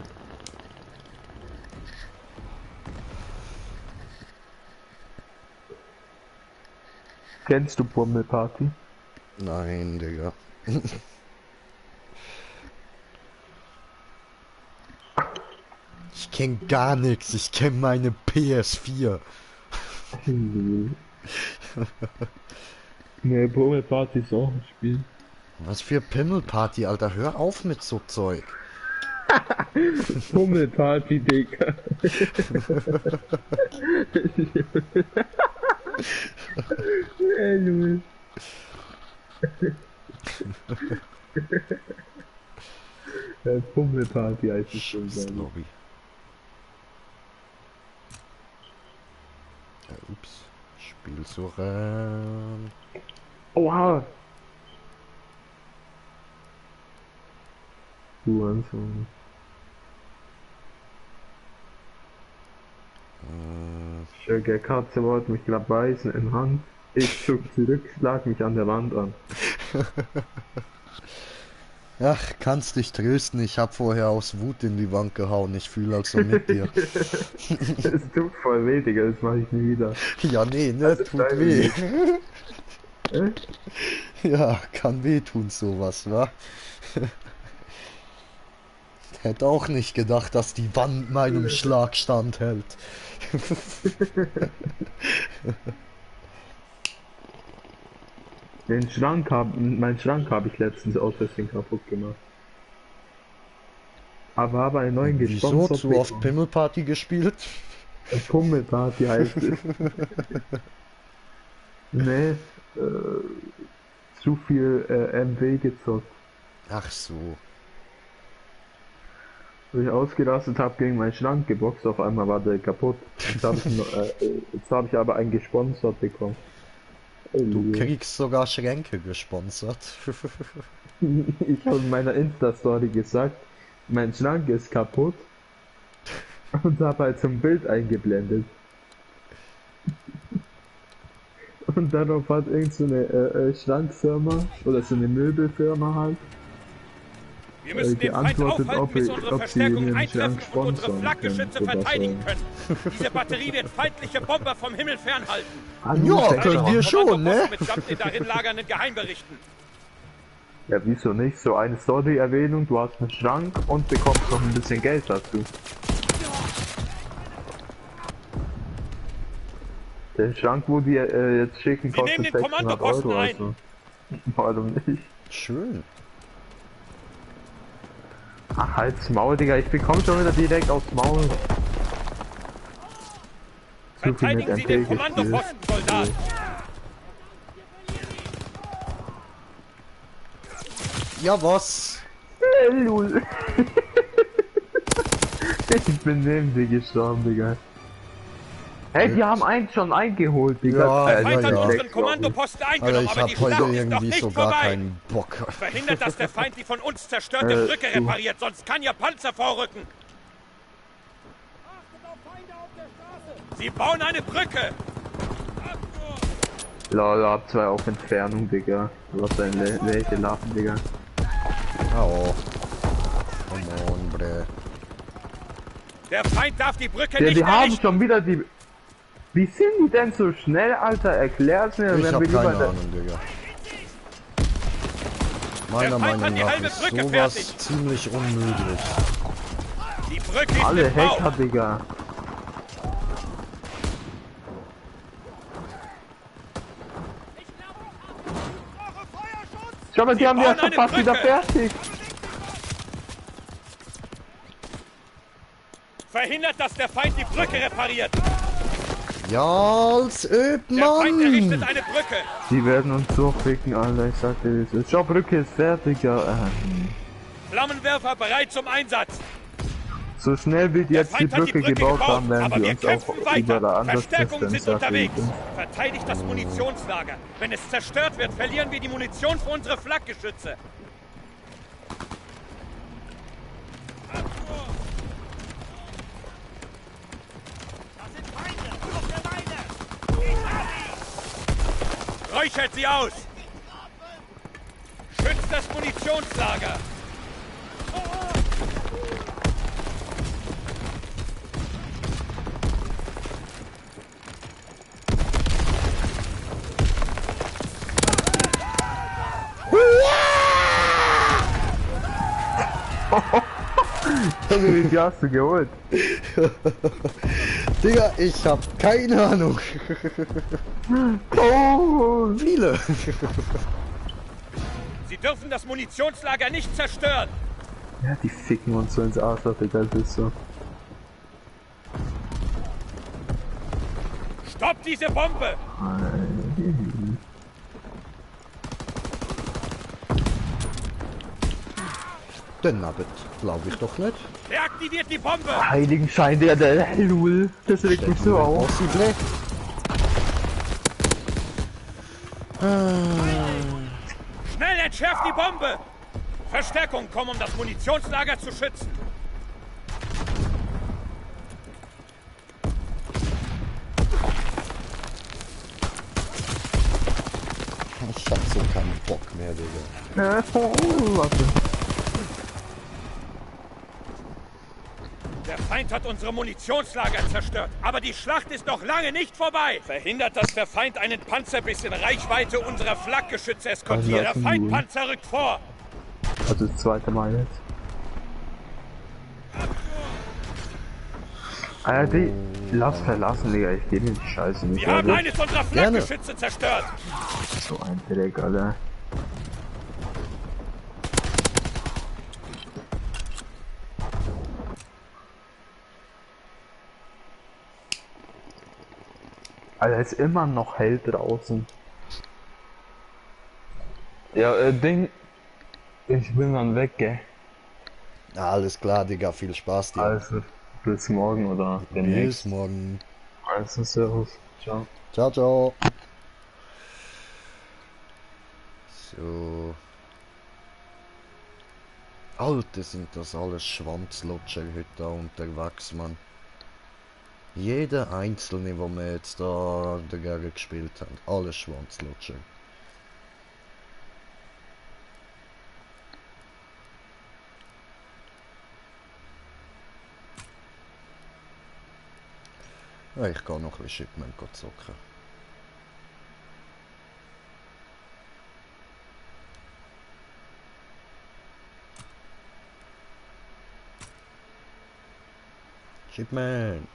Kennst du Bummel Party? Nein, Digga. Ich kenn gar nichts. Ich kenn meine PS4. Ne, Bummel Party ist auch ein Spiel. Was für Pimmelparty, Alter. Hör auf mit so Zeug. Bummel Party, Digga. Ey, Junge. Pummelparty heißt es schon, Scheiß glaube Lobby. Ja, ups. Spiel suchen. ich. Oha! Du Anfang. Schöge Katze wollte mich grad beißen in Hand. Ich zog zurück, schlag mich an der Wand an. Ach, kannst dich trösten. Ich hab vorher aus Wut in die Wand gehauen. Ich fühle also mit dir. Es tut voll weh, Digga, das mach ich nie wieder. Ja, nee, ne, Also tut dein weh. Äh? Ja, kann wehtun sowas, wa? Hätte auch nicht gedacht, dass die Wand meinem Schlag standhält. Mein Schrank habe ich letztens aus Versehen kaputt gemacht. Aber habe einen neuen Wieso? gesponsert. Zu oft Pimmelparty gespielt? Pummelparty heißt es. Nee, zu viel MW gezockt. Ach so. Wo ich ausgerastet habe, gegen meinen Schrank geboxt, auf einmal war der kaputt. Jetzt habe ich aber einen gesponsert bekommen. Du kriegst sogar Schränke gesponsert. Ich habe in meiner Insta-Story gesagt, mein Schrank ist kaputt und habe halt so ein Bild eingeblendet. Und darauf hat irgend so eine Schrankfirma oder so eine Möbelfirma halt Wir müssen den Feind geantwortet, aufhalten, bis unsere ob sie Verstärkungen ihren eintreffen Schrank und unsere sponsern Flakgeschütze können, oder verteidigen so. können. Diese Batterie wird feindliche Bomber vom Himmel fernhalten. Ja, können wir schon, ne? Mitsamt den darin lagernden Geheimberichten. Ja, wieso nicht? So eine Story-Erwähnung, du hast einen Schrank und bekommst noch ein bisschen Geld dazu. Den Schrank, wo die jetzt schicken, Wir kostet nehmen den 600 Kommandoposten Euro. ein. Also. Warum nicht? Schön. Ach, halt's Maul, Digga, ich bekomme schon wieder direkt aufs Maul. Zu viel mit Verteidigen Sie den MP gespielt. Kommandoposten, Soldat. Ja, was? Lul. Ich bin neben dir gestorben, Digga. Hey, die haben einen schon eingeholt, Digga. Ja, Der Feind hat ja. unseren Kommandoposten Alter, eingenommen, ich aber die hab heute Schlacht ist noch irgendwie nicht so gar vorbei. keinen Bock. Verhindert, dass der Feind die von uns zerstörte Brücke repariert, sonst kann Ihr Panzer vorrücken. Sie bauen eine Brücke! Lol, hab 2 auf Entfernung, Digga. Was ein welche Lachen, Digga. Oh. Come on, bre. Der Feind darf die Brücke Ja, nicht die haben errichten! schon wieder die... Wie sind die denn so schnell, Alter? Erklär's mir, Ich wenn hab wir keine lieber... Ahnung, Digga. Meiner Der Feind hat Meinung die nach halbe ist Brücke sowas fertig. ziemlich unmöglich. Die Brücke ist Alle im Bau! Hacker, Digga. Schau mal, die haben die ja bauen schon eine fast wieder Brücke. fertig. Verhindert, dass der Feind die Brücke repariert! Ja, als öb, Der Feind errichtet Mann! eine Brücke! Die werden uns so ficken, Alter. Ich sag dir, das ist. Schau, Brücke ist fertig, ja. Flammenwerfer bereit zum Einsatz! So schnell wie die Der jetzt die Feind hat die Brücke Brücke gebaut haben, werden aber die wir uns kämpfen auch überall weiter! anders Verstärkungen sind zerstören, sag ich unterwegs! dir. Verteidigt das Munitionslager! Wenn es zerstört wird, verlieren wir die Munition für unsere Flakgeschütze! Räuchert sie aus! Schützt das Munitionslager! Junge, wie viel hast du geholt? Digga, ich hab keine Ahnung. Oh, Viele. Sie dürfen das Munitionslager nicht zerstören! ja, die ficken uns so ins Arschloch, Digga, das ist so. Stoppt diese Bombe! Den Nabbit glaube ich doch nicht. Reaktiviert die Bombe! Heiligenschein, der Lul. Das regt mich so auf. Possible. Schnell entschärft die Bombe! Verstärkung kommen, um das Munitionslager zu schützen! Ich hab so keinen Bock mehr, Digga. Warte. Der Feind hat unsere Munitionslager zerstört, aber die Schlacht ist noch lange nicht vorbei. Verhindert, dass der Feind einen Panzerbiss in Reichweite unserer Flakgeschütze eskortiert. Der Feindpanzer rückt vor. Also das zweite Mal jetzt. Alter, die lass verlassen, Digga. Ich geh mir die Scheiße nicht. Wir haben Alter. eines unserer Flakgeschütze zerstört. So ein Dreck, Alter. Alter, ist immer noch hell draußen. Ja, Ding. Ich bin dann weg, gell? Ja, alles klar, Digga, viel Spaß dir. Also, bis morgen oder Bis demnächst. morgen. Also, servus. Ciao. Ciao, ciao. So. Alter, sind das alles Schwanzlutscher heute da unterwegs, Mann. Jeder einzelne, wo wir jetzt da dagegen gespielt haben, alles Schwanzlutscher. Ja, ich gehe noch ein bisschen Shipment zocken. Shipment.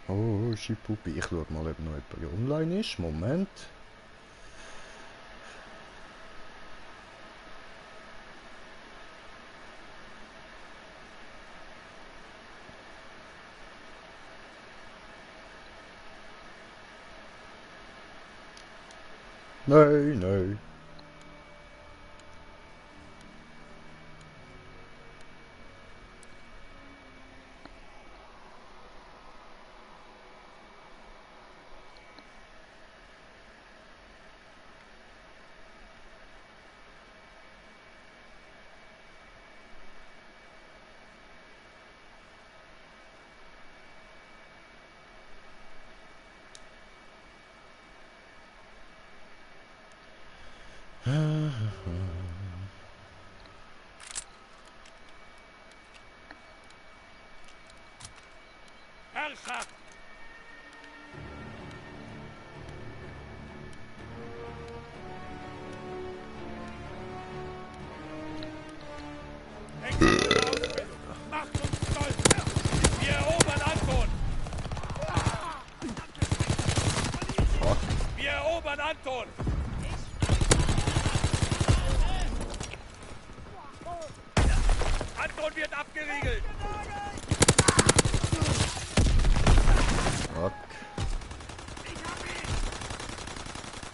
Oh, Schipuppi. Ich schau mal, ob noch jemand online ist. Moment. Nein, nein. Betracht. Macht uns stolz! Wir erobern Anton! Wir erobern Anton! Anton wird abgeriegelt! Fuck.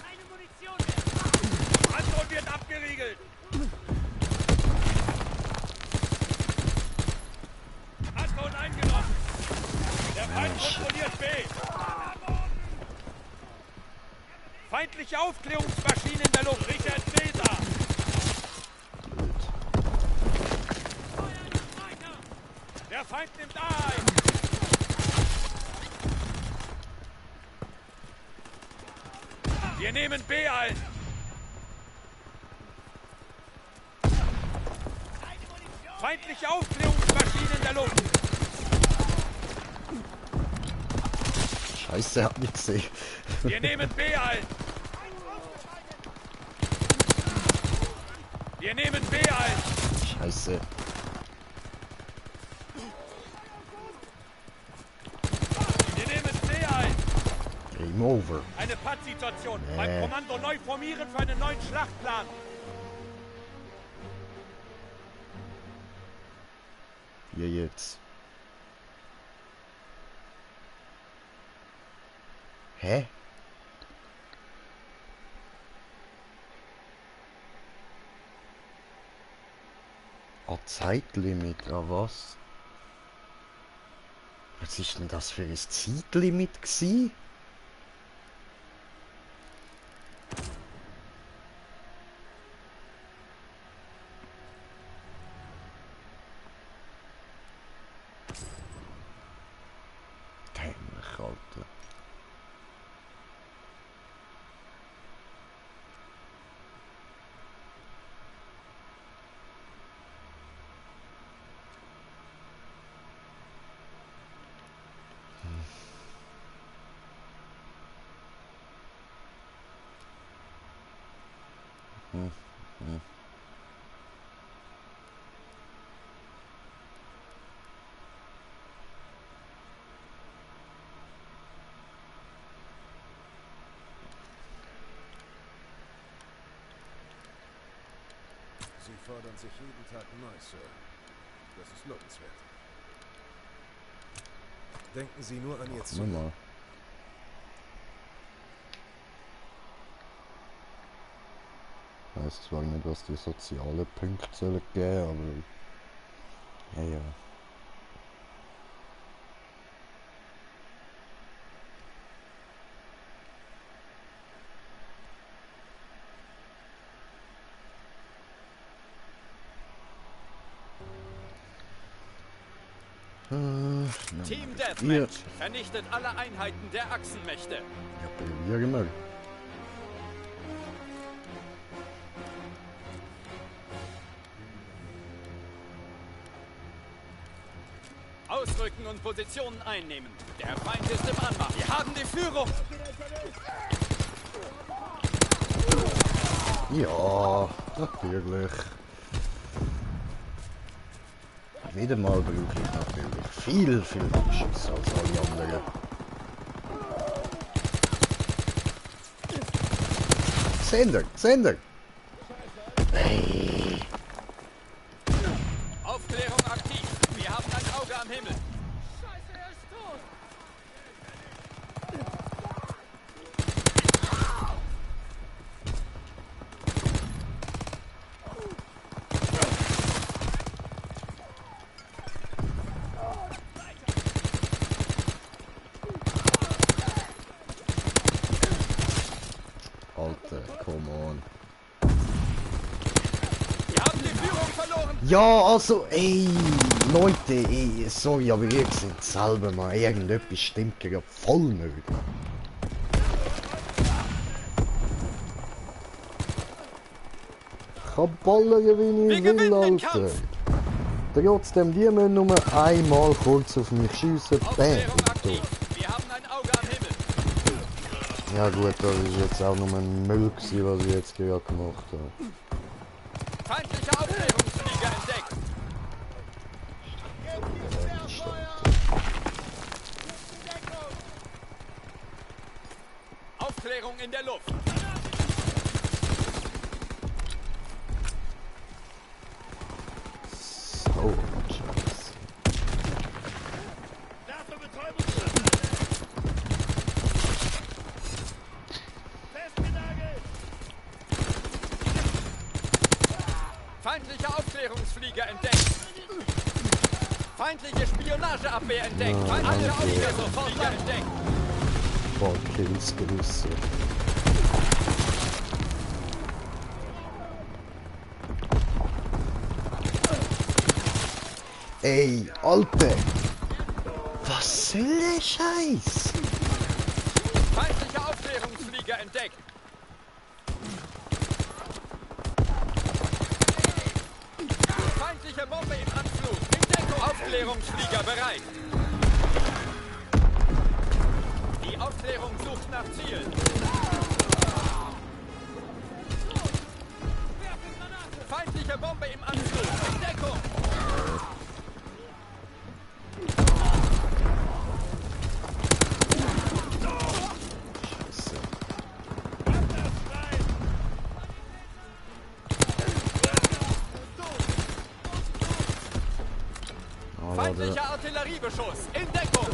Keine Munition mehr! Anton wird abgeriegelt! Anton eingenommen! Der Feind kontrolliert B! Feindliche Aufklärungsmaschine in der Luft! Richard Cäsar! Der Feind nimmt A ein! Wir nehmen B ein! Feindliche Aufklärungsmaschine in der Luft! Scheiße, er hat mich gesehen. Wir nehmen B ein! Wir nehmen B ein! Scheiße. Wir nehmen C ein! Game over. Eine Pattsituation! Nee. Beim Kommando neu formieren für einen neuen Schlachtplan! Hier jetzt. Hä? Zeitlimit, was? Was ist denn das für ein Zeitlimit gsi? Dämlich, Alter. Sie fordern sich jeden Tag neu, Sir. Das ist lobenswert. Denken Sie nur an Ihr Ziel. Nummer. Ich weiß zwar nicht, was die sozialen Punkte sollen geben, aber ja. Team Deathmatch vernichtet alle Einheiten der Achsenmächte. Ja, genau. Ausrücken und Positionen einnehmen. Der Feind ist im Anmarsch. Wir haben die Führung. Ja, natürlich. Wieder mal brauche ich natürlich viel mehr Schüsse als alle anderen. Sender! Hey. Aufklärung aktiv. Wir haben ein Auge am Himmel. Scheiße, er ist tot! Alter, come on. Wir haben die Führung verloren. Ja, also, ey, Leute, ey, sorry, aber ihr seid selber mal, irgendetwas stimmt gerade voll nicht. Ich kann ballern, wie ich will, gewinnen den Alter. Kampf. Trotzdem, die müssen nur einmal kurz auf mich schiessen. Bam, Aufklärung und aktiv. tot. Wir haben ein Auge am Himmel. Ja gut, das ist jetzt auch nur ein Müll gewesen, was ich jetzt gerade gemacht habe. Feindliche Aufklärungsflieger entdeckt. Aufklärung in der Luft. So, Scheiße. Feindliche Aufklärungsflieger entdeckt. Feindliche Spionageabwehr entdeckt. Ja, Feindliche danke. Aufklärungsflieger entdeckt. Boah, Kills gerissen. Ey, Alter! Was soll der Scheiß? Feindliche Aufklärungsflieger entdeckt. Feindliche Bombe im Anflug. In Deckung. Aufklärungsflieger bereit. Die Aufklärung sucht nach Zielen. Feindliche Bombe im Anflug. In Deckung. Scheiße. Oh, Leute. Feindlicher Artilleriebeschuss. In Deckung.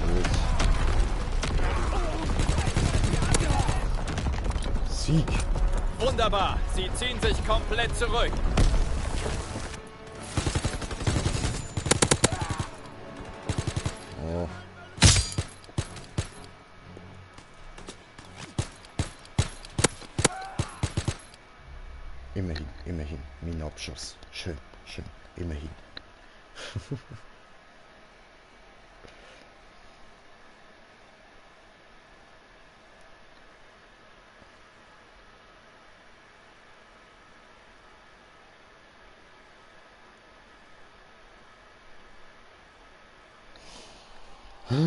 Gut. Sieg. Wunderbar. Sie ziehen sich komplett zurück. Oh. Immerhin, immerhin. Mein Abschuss. Schön, schön. Immerhin. Ja.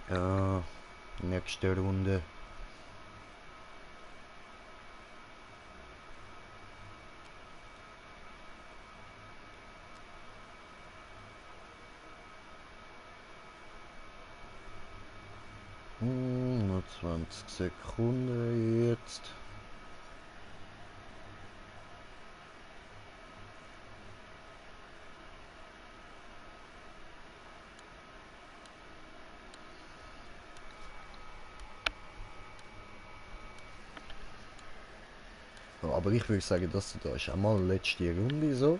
Ja, nächste Runde. Nur 20 Sekunden jetzt. Ja, aber ich würde sagen, dass da ist einmal letzte Runde so.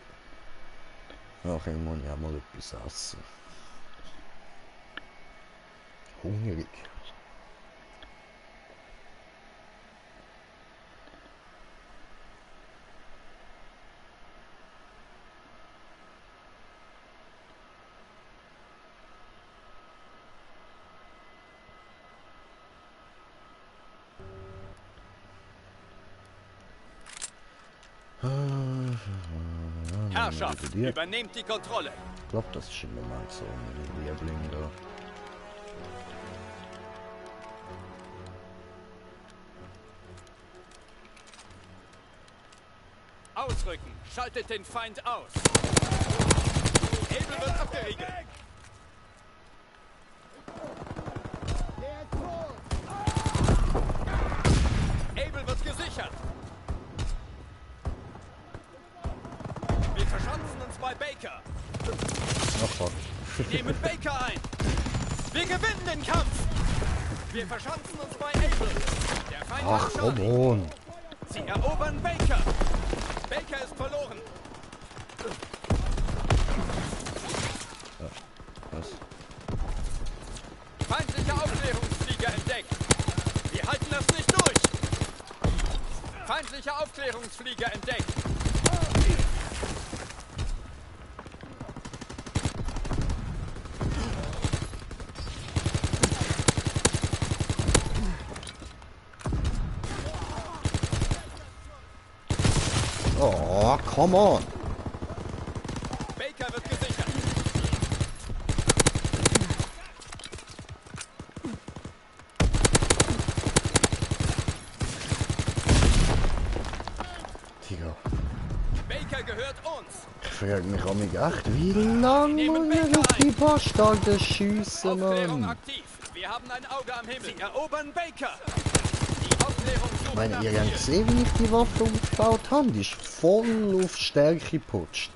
Nachher muss ich auch mal etwas essen. Hungrig. Herrschaft, übernehmt die Kontrolle. Ich glaube, das ist im Moment so ein Liebling da. Ausrücken. Schaltet den Feind aus. Hebel wird abgeriegelt. Able wird gesichert. Wir verschanzen uns bei Baker. Ach fuck. Nehmen Baker ein. Wir gewinnen den Kampf. Wir verschanzen uns bei Able. Der Feind Ach, hat komm Charlie. on. Sie erobern Baker. Baker ist verloren. Was? Feindliche Aufklärungsflieger entdeckt. Wir halten das nicht durch. Feindlicher Aufklärungsflieger entdeckt. Oh, come on. Baker wird gesichert. Digga. Baker gehört uns. Ich frage mich auch nicht echt, wie lange muss ich auf die Bastarde schiessen, Aufklärung Mann? aktiv. Wir haben ein Auge am Himmel. Sie erobern Baker. Die Aufklärung sucht Ich meine, nach ihr Ziel. habt gesehen, wie ich die Waffe aufgebaut habe. Die ist voll auf Stärke geputscht.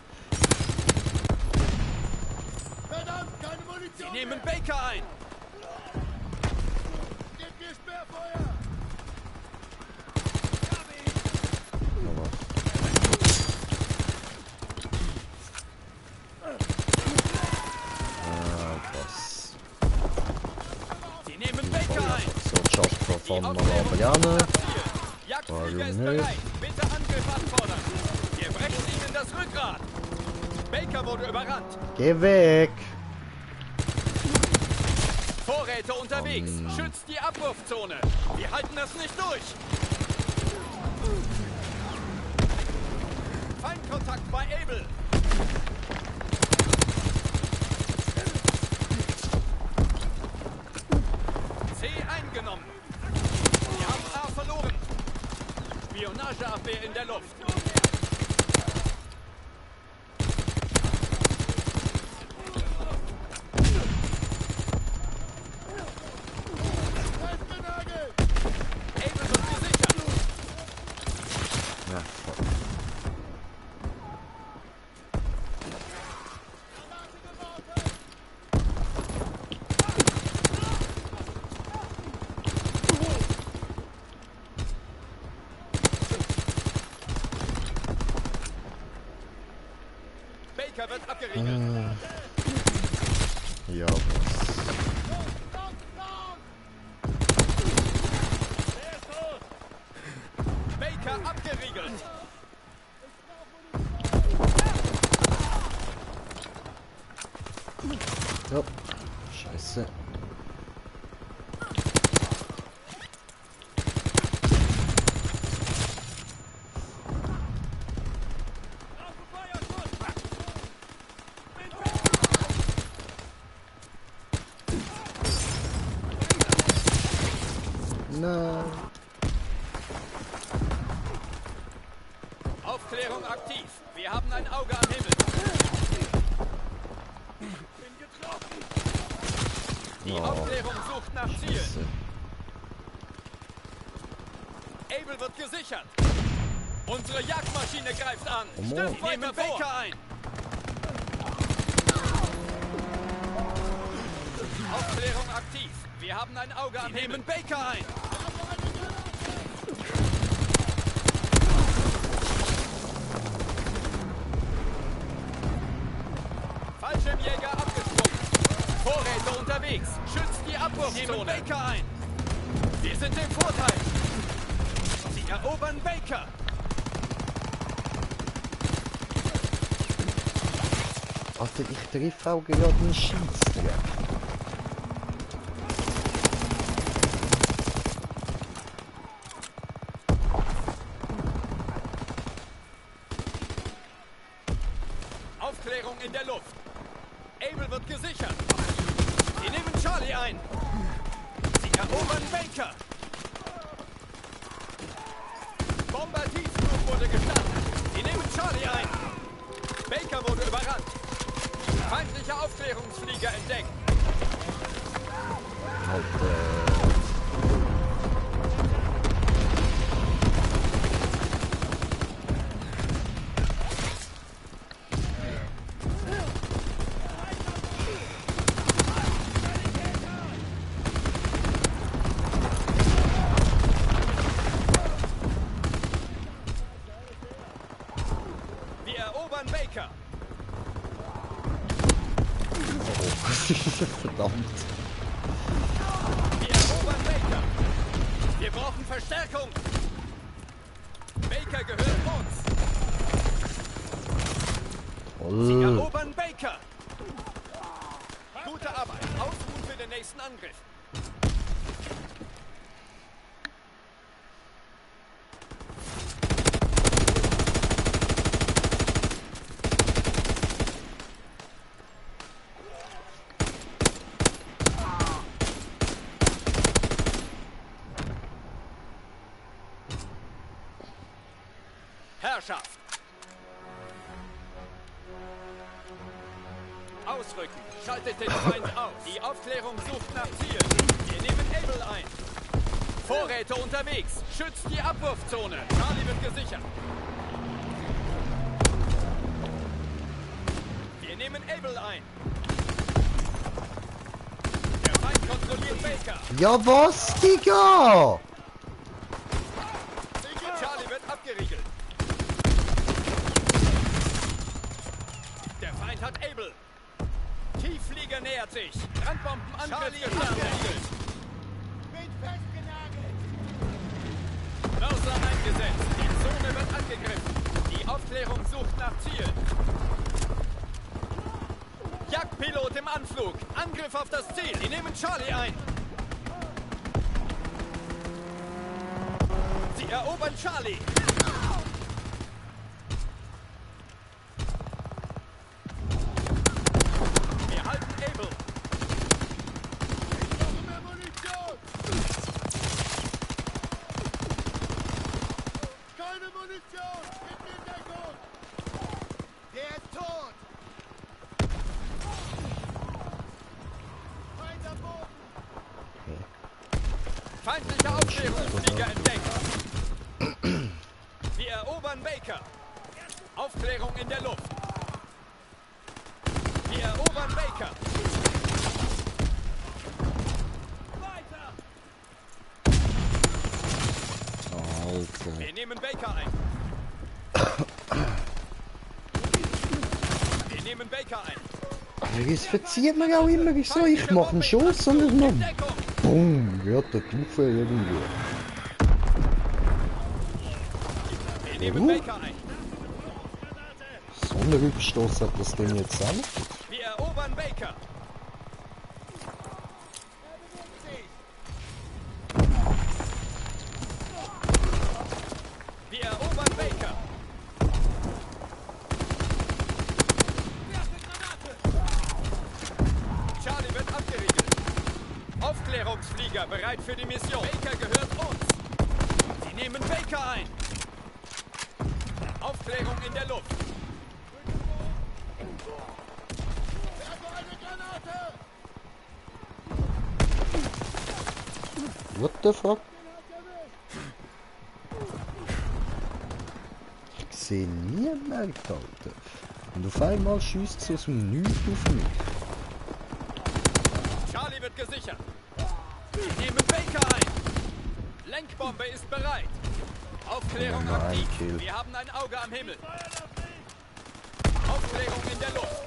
Verdammt, keine Munition! Sie nehmen Baker ein. Gebt mir Sperrfeuer! Aber was? Sie nehmen Baker ein. So, just for Die fun, Aufklärung aber gerne. sucht nach Ziel. Jagdflieger ist Warum nicht? bereit. Bitte Angriff anfordern. Wir brechen ihnen das Rückgrat. Baker wurde überrannt. Geh weg! Vorräte unterwegs. Schützt die Abwurfzone. Wir halten das nicht durch. Feindkontakt bei Able. C eingenommen. Wir haben A verloren. Spionageabwehr in der Luft. Festgenagelt! Able wird gesichert. Ja, fuck. Baker wird abgeriegelt. Ja, was? Baker abgeriegelt. Ja. Scheiße. Nein. Aufklärung aktiv. Wir haben ein Auge am Himmel. Die Aufklärung sucht nach Ziel. Scheiße. Able wird gesichert. Unsere Jagdmaschine greift an. Oh, Stimmt, nehmen Baker ein. Aufklärung aktiv. Wir haben ein Auge am Himmel. Nehmen Baker ein. Fallschirmjäger abgesprungen. Vorräte unterwegs. Schützt die Abwurfzone. Nehmen Baker ein. Wir sind im Vorteil. Sie erobern Baker. Alter, ich treffe auch gerade einen Schießtrack. Aufklärung in der Luft. Able wird gesichert. Sie nehmen Charlie ein. Sie erobern Baker. Bomber Tiefflug wurde gestartet. Sie nehmen Charlie ein. Baker wurde überrannt. Feindlicher Aufklärungsflieger entdeckt. Wir erobern Baker. Verdammt. Wir erobern Baker. Wir brauchen Verstärkung. Baker gehört uns. Sie Toll. erobern Baker. Gute Arbeit. Ausruhen für den nächsten Angriff. Herrschaft. Ausrücken. Schaltet den Feind auf. Die Aufklärung sucht nach Zielen. Wir nehmen Able ein. Vorräte unterwegs. Schützt die Abwurfzone. Charlie wird gesichert. Wir nehmen Able ein. Der Feind kontrolliert Baker. Ja was, Digga? Charlie wird abgeriegelt. Der Feind hat Able. Tiefflieger nähert sich. Brandbombenangriff gestartet. Bin festgenagelt. Mörser eingesetzt. Die Zone wird angegriffen. Die Aufklärung sucht nach Zielen. Jagdpilot im Anflug. Angriff auf das Ziel. Die nehmen Charlie ein. Sie erobern Charlie. Wir halten Able. Mehr Munition. Keine Munition. Gib mir Deckung. Der ist tot. Feind am Boden. Feindlicher Aufklärungsflieger entdeckt. Wir erobern Baker. Aufklärung in der Luft. Wir erobern Baker. Weiter. Alter. Wir nehmen Baker ein. Wir nehmen Baker ein. Es verzieht mir auch immer, ich so, ich mache einen Schuss und dann noch Deckung. BUM, wird der Tufel irgendwo. Wir nehmen Baker ein. So einen Rückstoß hat das Ding jetzt auch. Wir erobern Baker. Wir erobern Baker. Charlie wird abgeriegelt. Aufklärungsflieger bereit für die Mission. Baker gehört uns. Sie nehmen Baker ein. Aufklärung in der Luft. What the fuck? Ich sehe niemanden, Alter. Und auf einmal schießt es aus dem Nichts auf mich. Charlie wird gesichert. Wir nehmen Baker ein. Lenkbombe ist bereit. Aufklärung Nein, aktiv. Kill. Wir haben ein Auge am Himmel. Aufklärung in der Luft.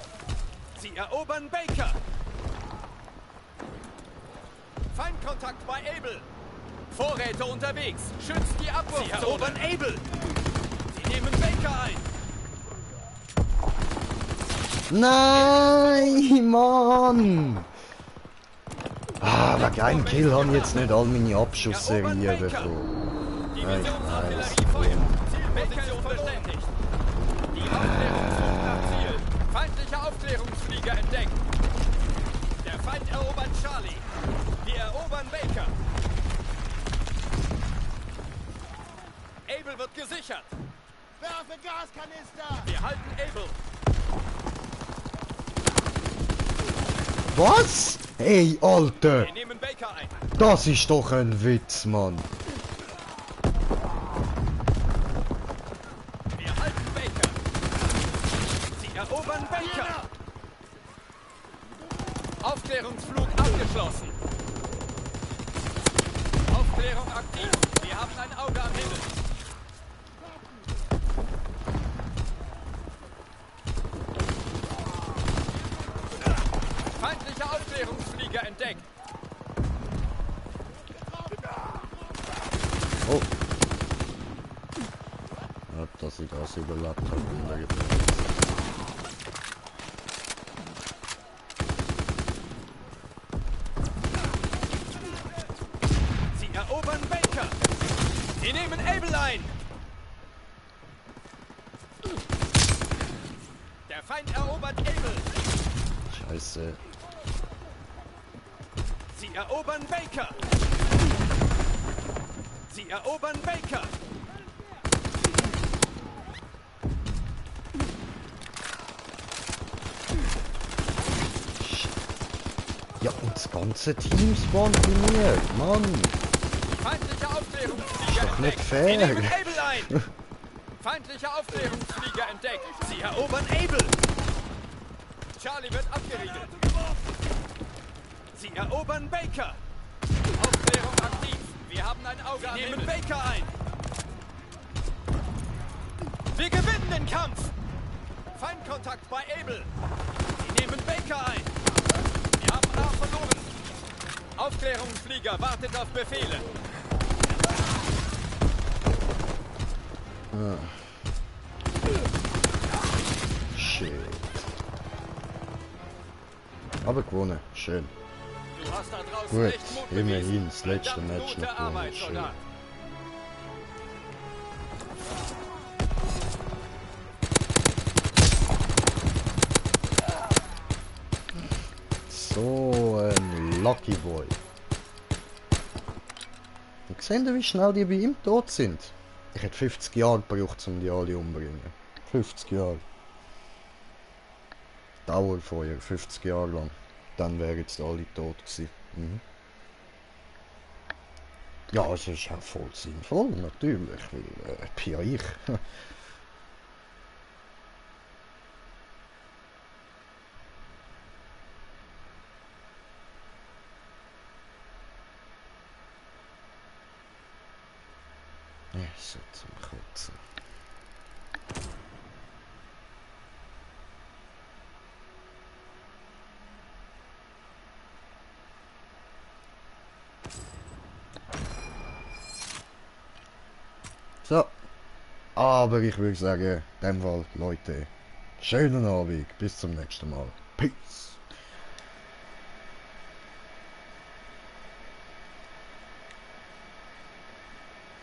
Sie erobern Baker. Feindkontakt bei Able. Vorräte unterwegs. Schützt die Abwurfzone. Sie erobern Able. Sie nehmen Baker ein. Nein, Mann! Ah, aber kein Kill haben jetzt nicht all meine Abschussserien bekommen. Divisionsartilleriefeuer. Zielposition bestätigt. Die Aufklärung sucht nach Ziel. Feindlicher Aufklärungsflieger entdeckt. Der Feind erobert Charlie. Wir erobern Baker. Able wird gesichert. Werfe Gaskanister. Wir halten Able. Was? Ey, Alter! Wir nehmen Baker ein. Das ist doch ein Witz, Mann. Wir halten Baker. Sie erobern Baker. Aufklärungsflug abgeschlossen. Aufklärung aktiv. Wir haben ein Auge am Himmel. Feindlicher Aufklärungsflieger entdeckt. Oh. dass sie überlebt hat. Sie erobern Baker. Sie nehmen Able ein. Der Feind erobert Able. Scheiße. Sie erobern Baker. Sie erobern Baker. Ja, und das ganze Team spawnt bei mir. Mann, Feindliche Aufklärungsflieger ist doch nicht entdeckt. fair. Sie nehmen Able ein. Feindliche Aufklärungsflieger entdeckt. Sie erobern Able. Charlie wird abgeriegelt. Sie erobern Baker. Aufklärung aktiv. Wir haben ein Auge an nehmen Baker ein. Wir gewinnen den Kampf. Feindkontakt bei Able. Sie nehmen Baker ein. Wir haben A verloren. Aufklärungsflieger wartet auf Befehle. Shit. Aber gewonnen, schön. Du hast da draußen Gut, echt Mut immerhin bewiesen. das letzte Verdammt Match gute noch gewonnen, Arbeit, schön. Soldat. So ein Lucky Boy. Und seht ihr, wie schnell die bei ihm tot sind? Ich hätte 50 Jahre gebraucht, um die alle umzubringen. 50 Jahre. Dauerfeuer, 50 Jahre lang. Dann wären jetzt alle tot gewesen. Mhm. Ja, es ist auch voll sinnvoll, natürlich, weil ja ich. Ja, so zum Kotzen. So. Aber ich würde sagen, in dem Fall, Leute, schönen Abend, bis zum nächsten Mal. Peace.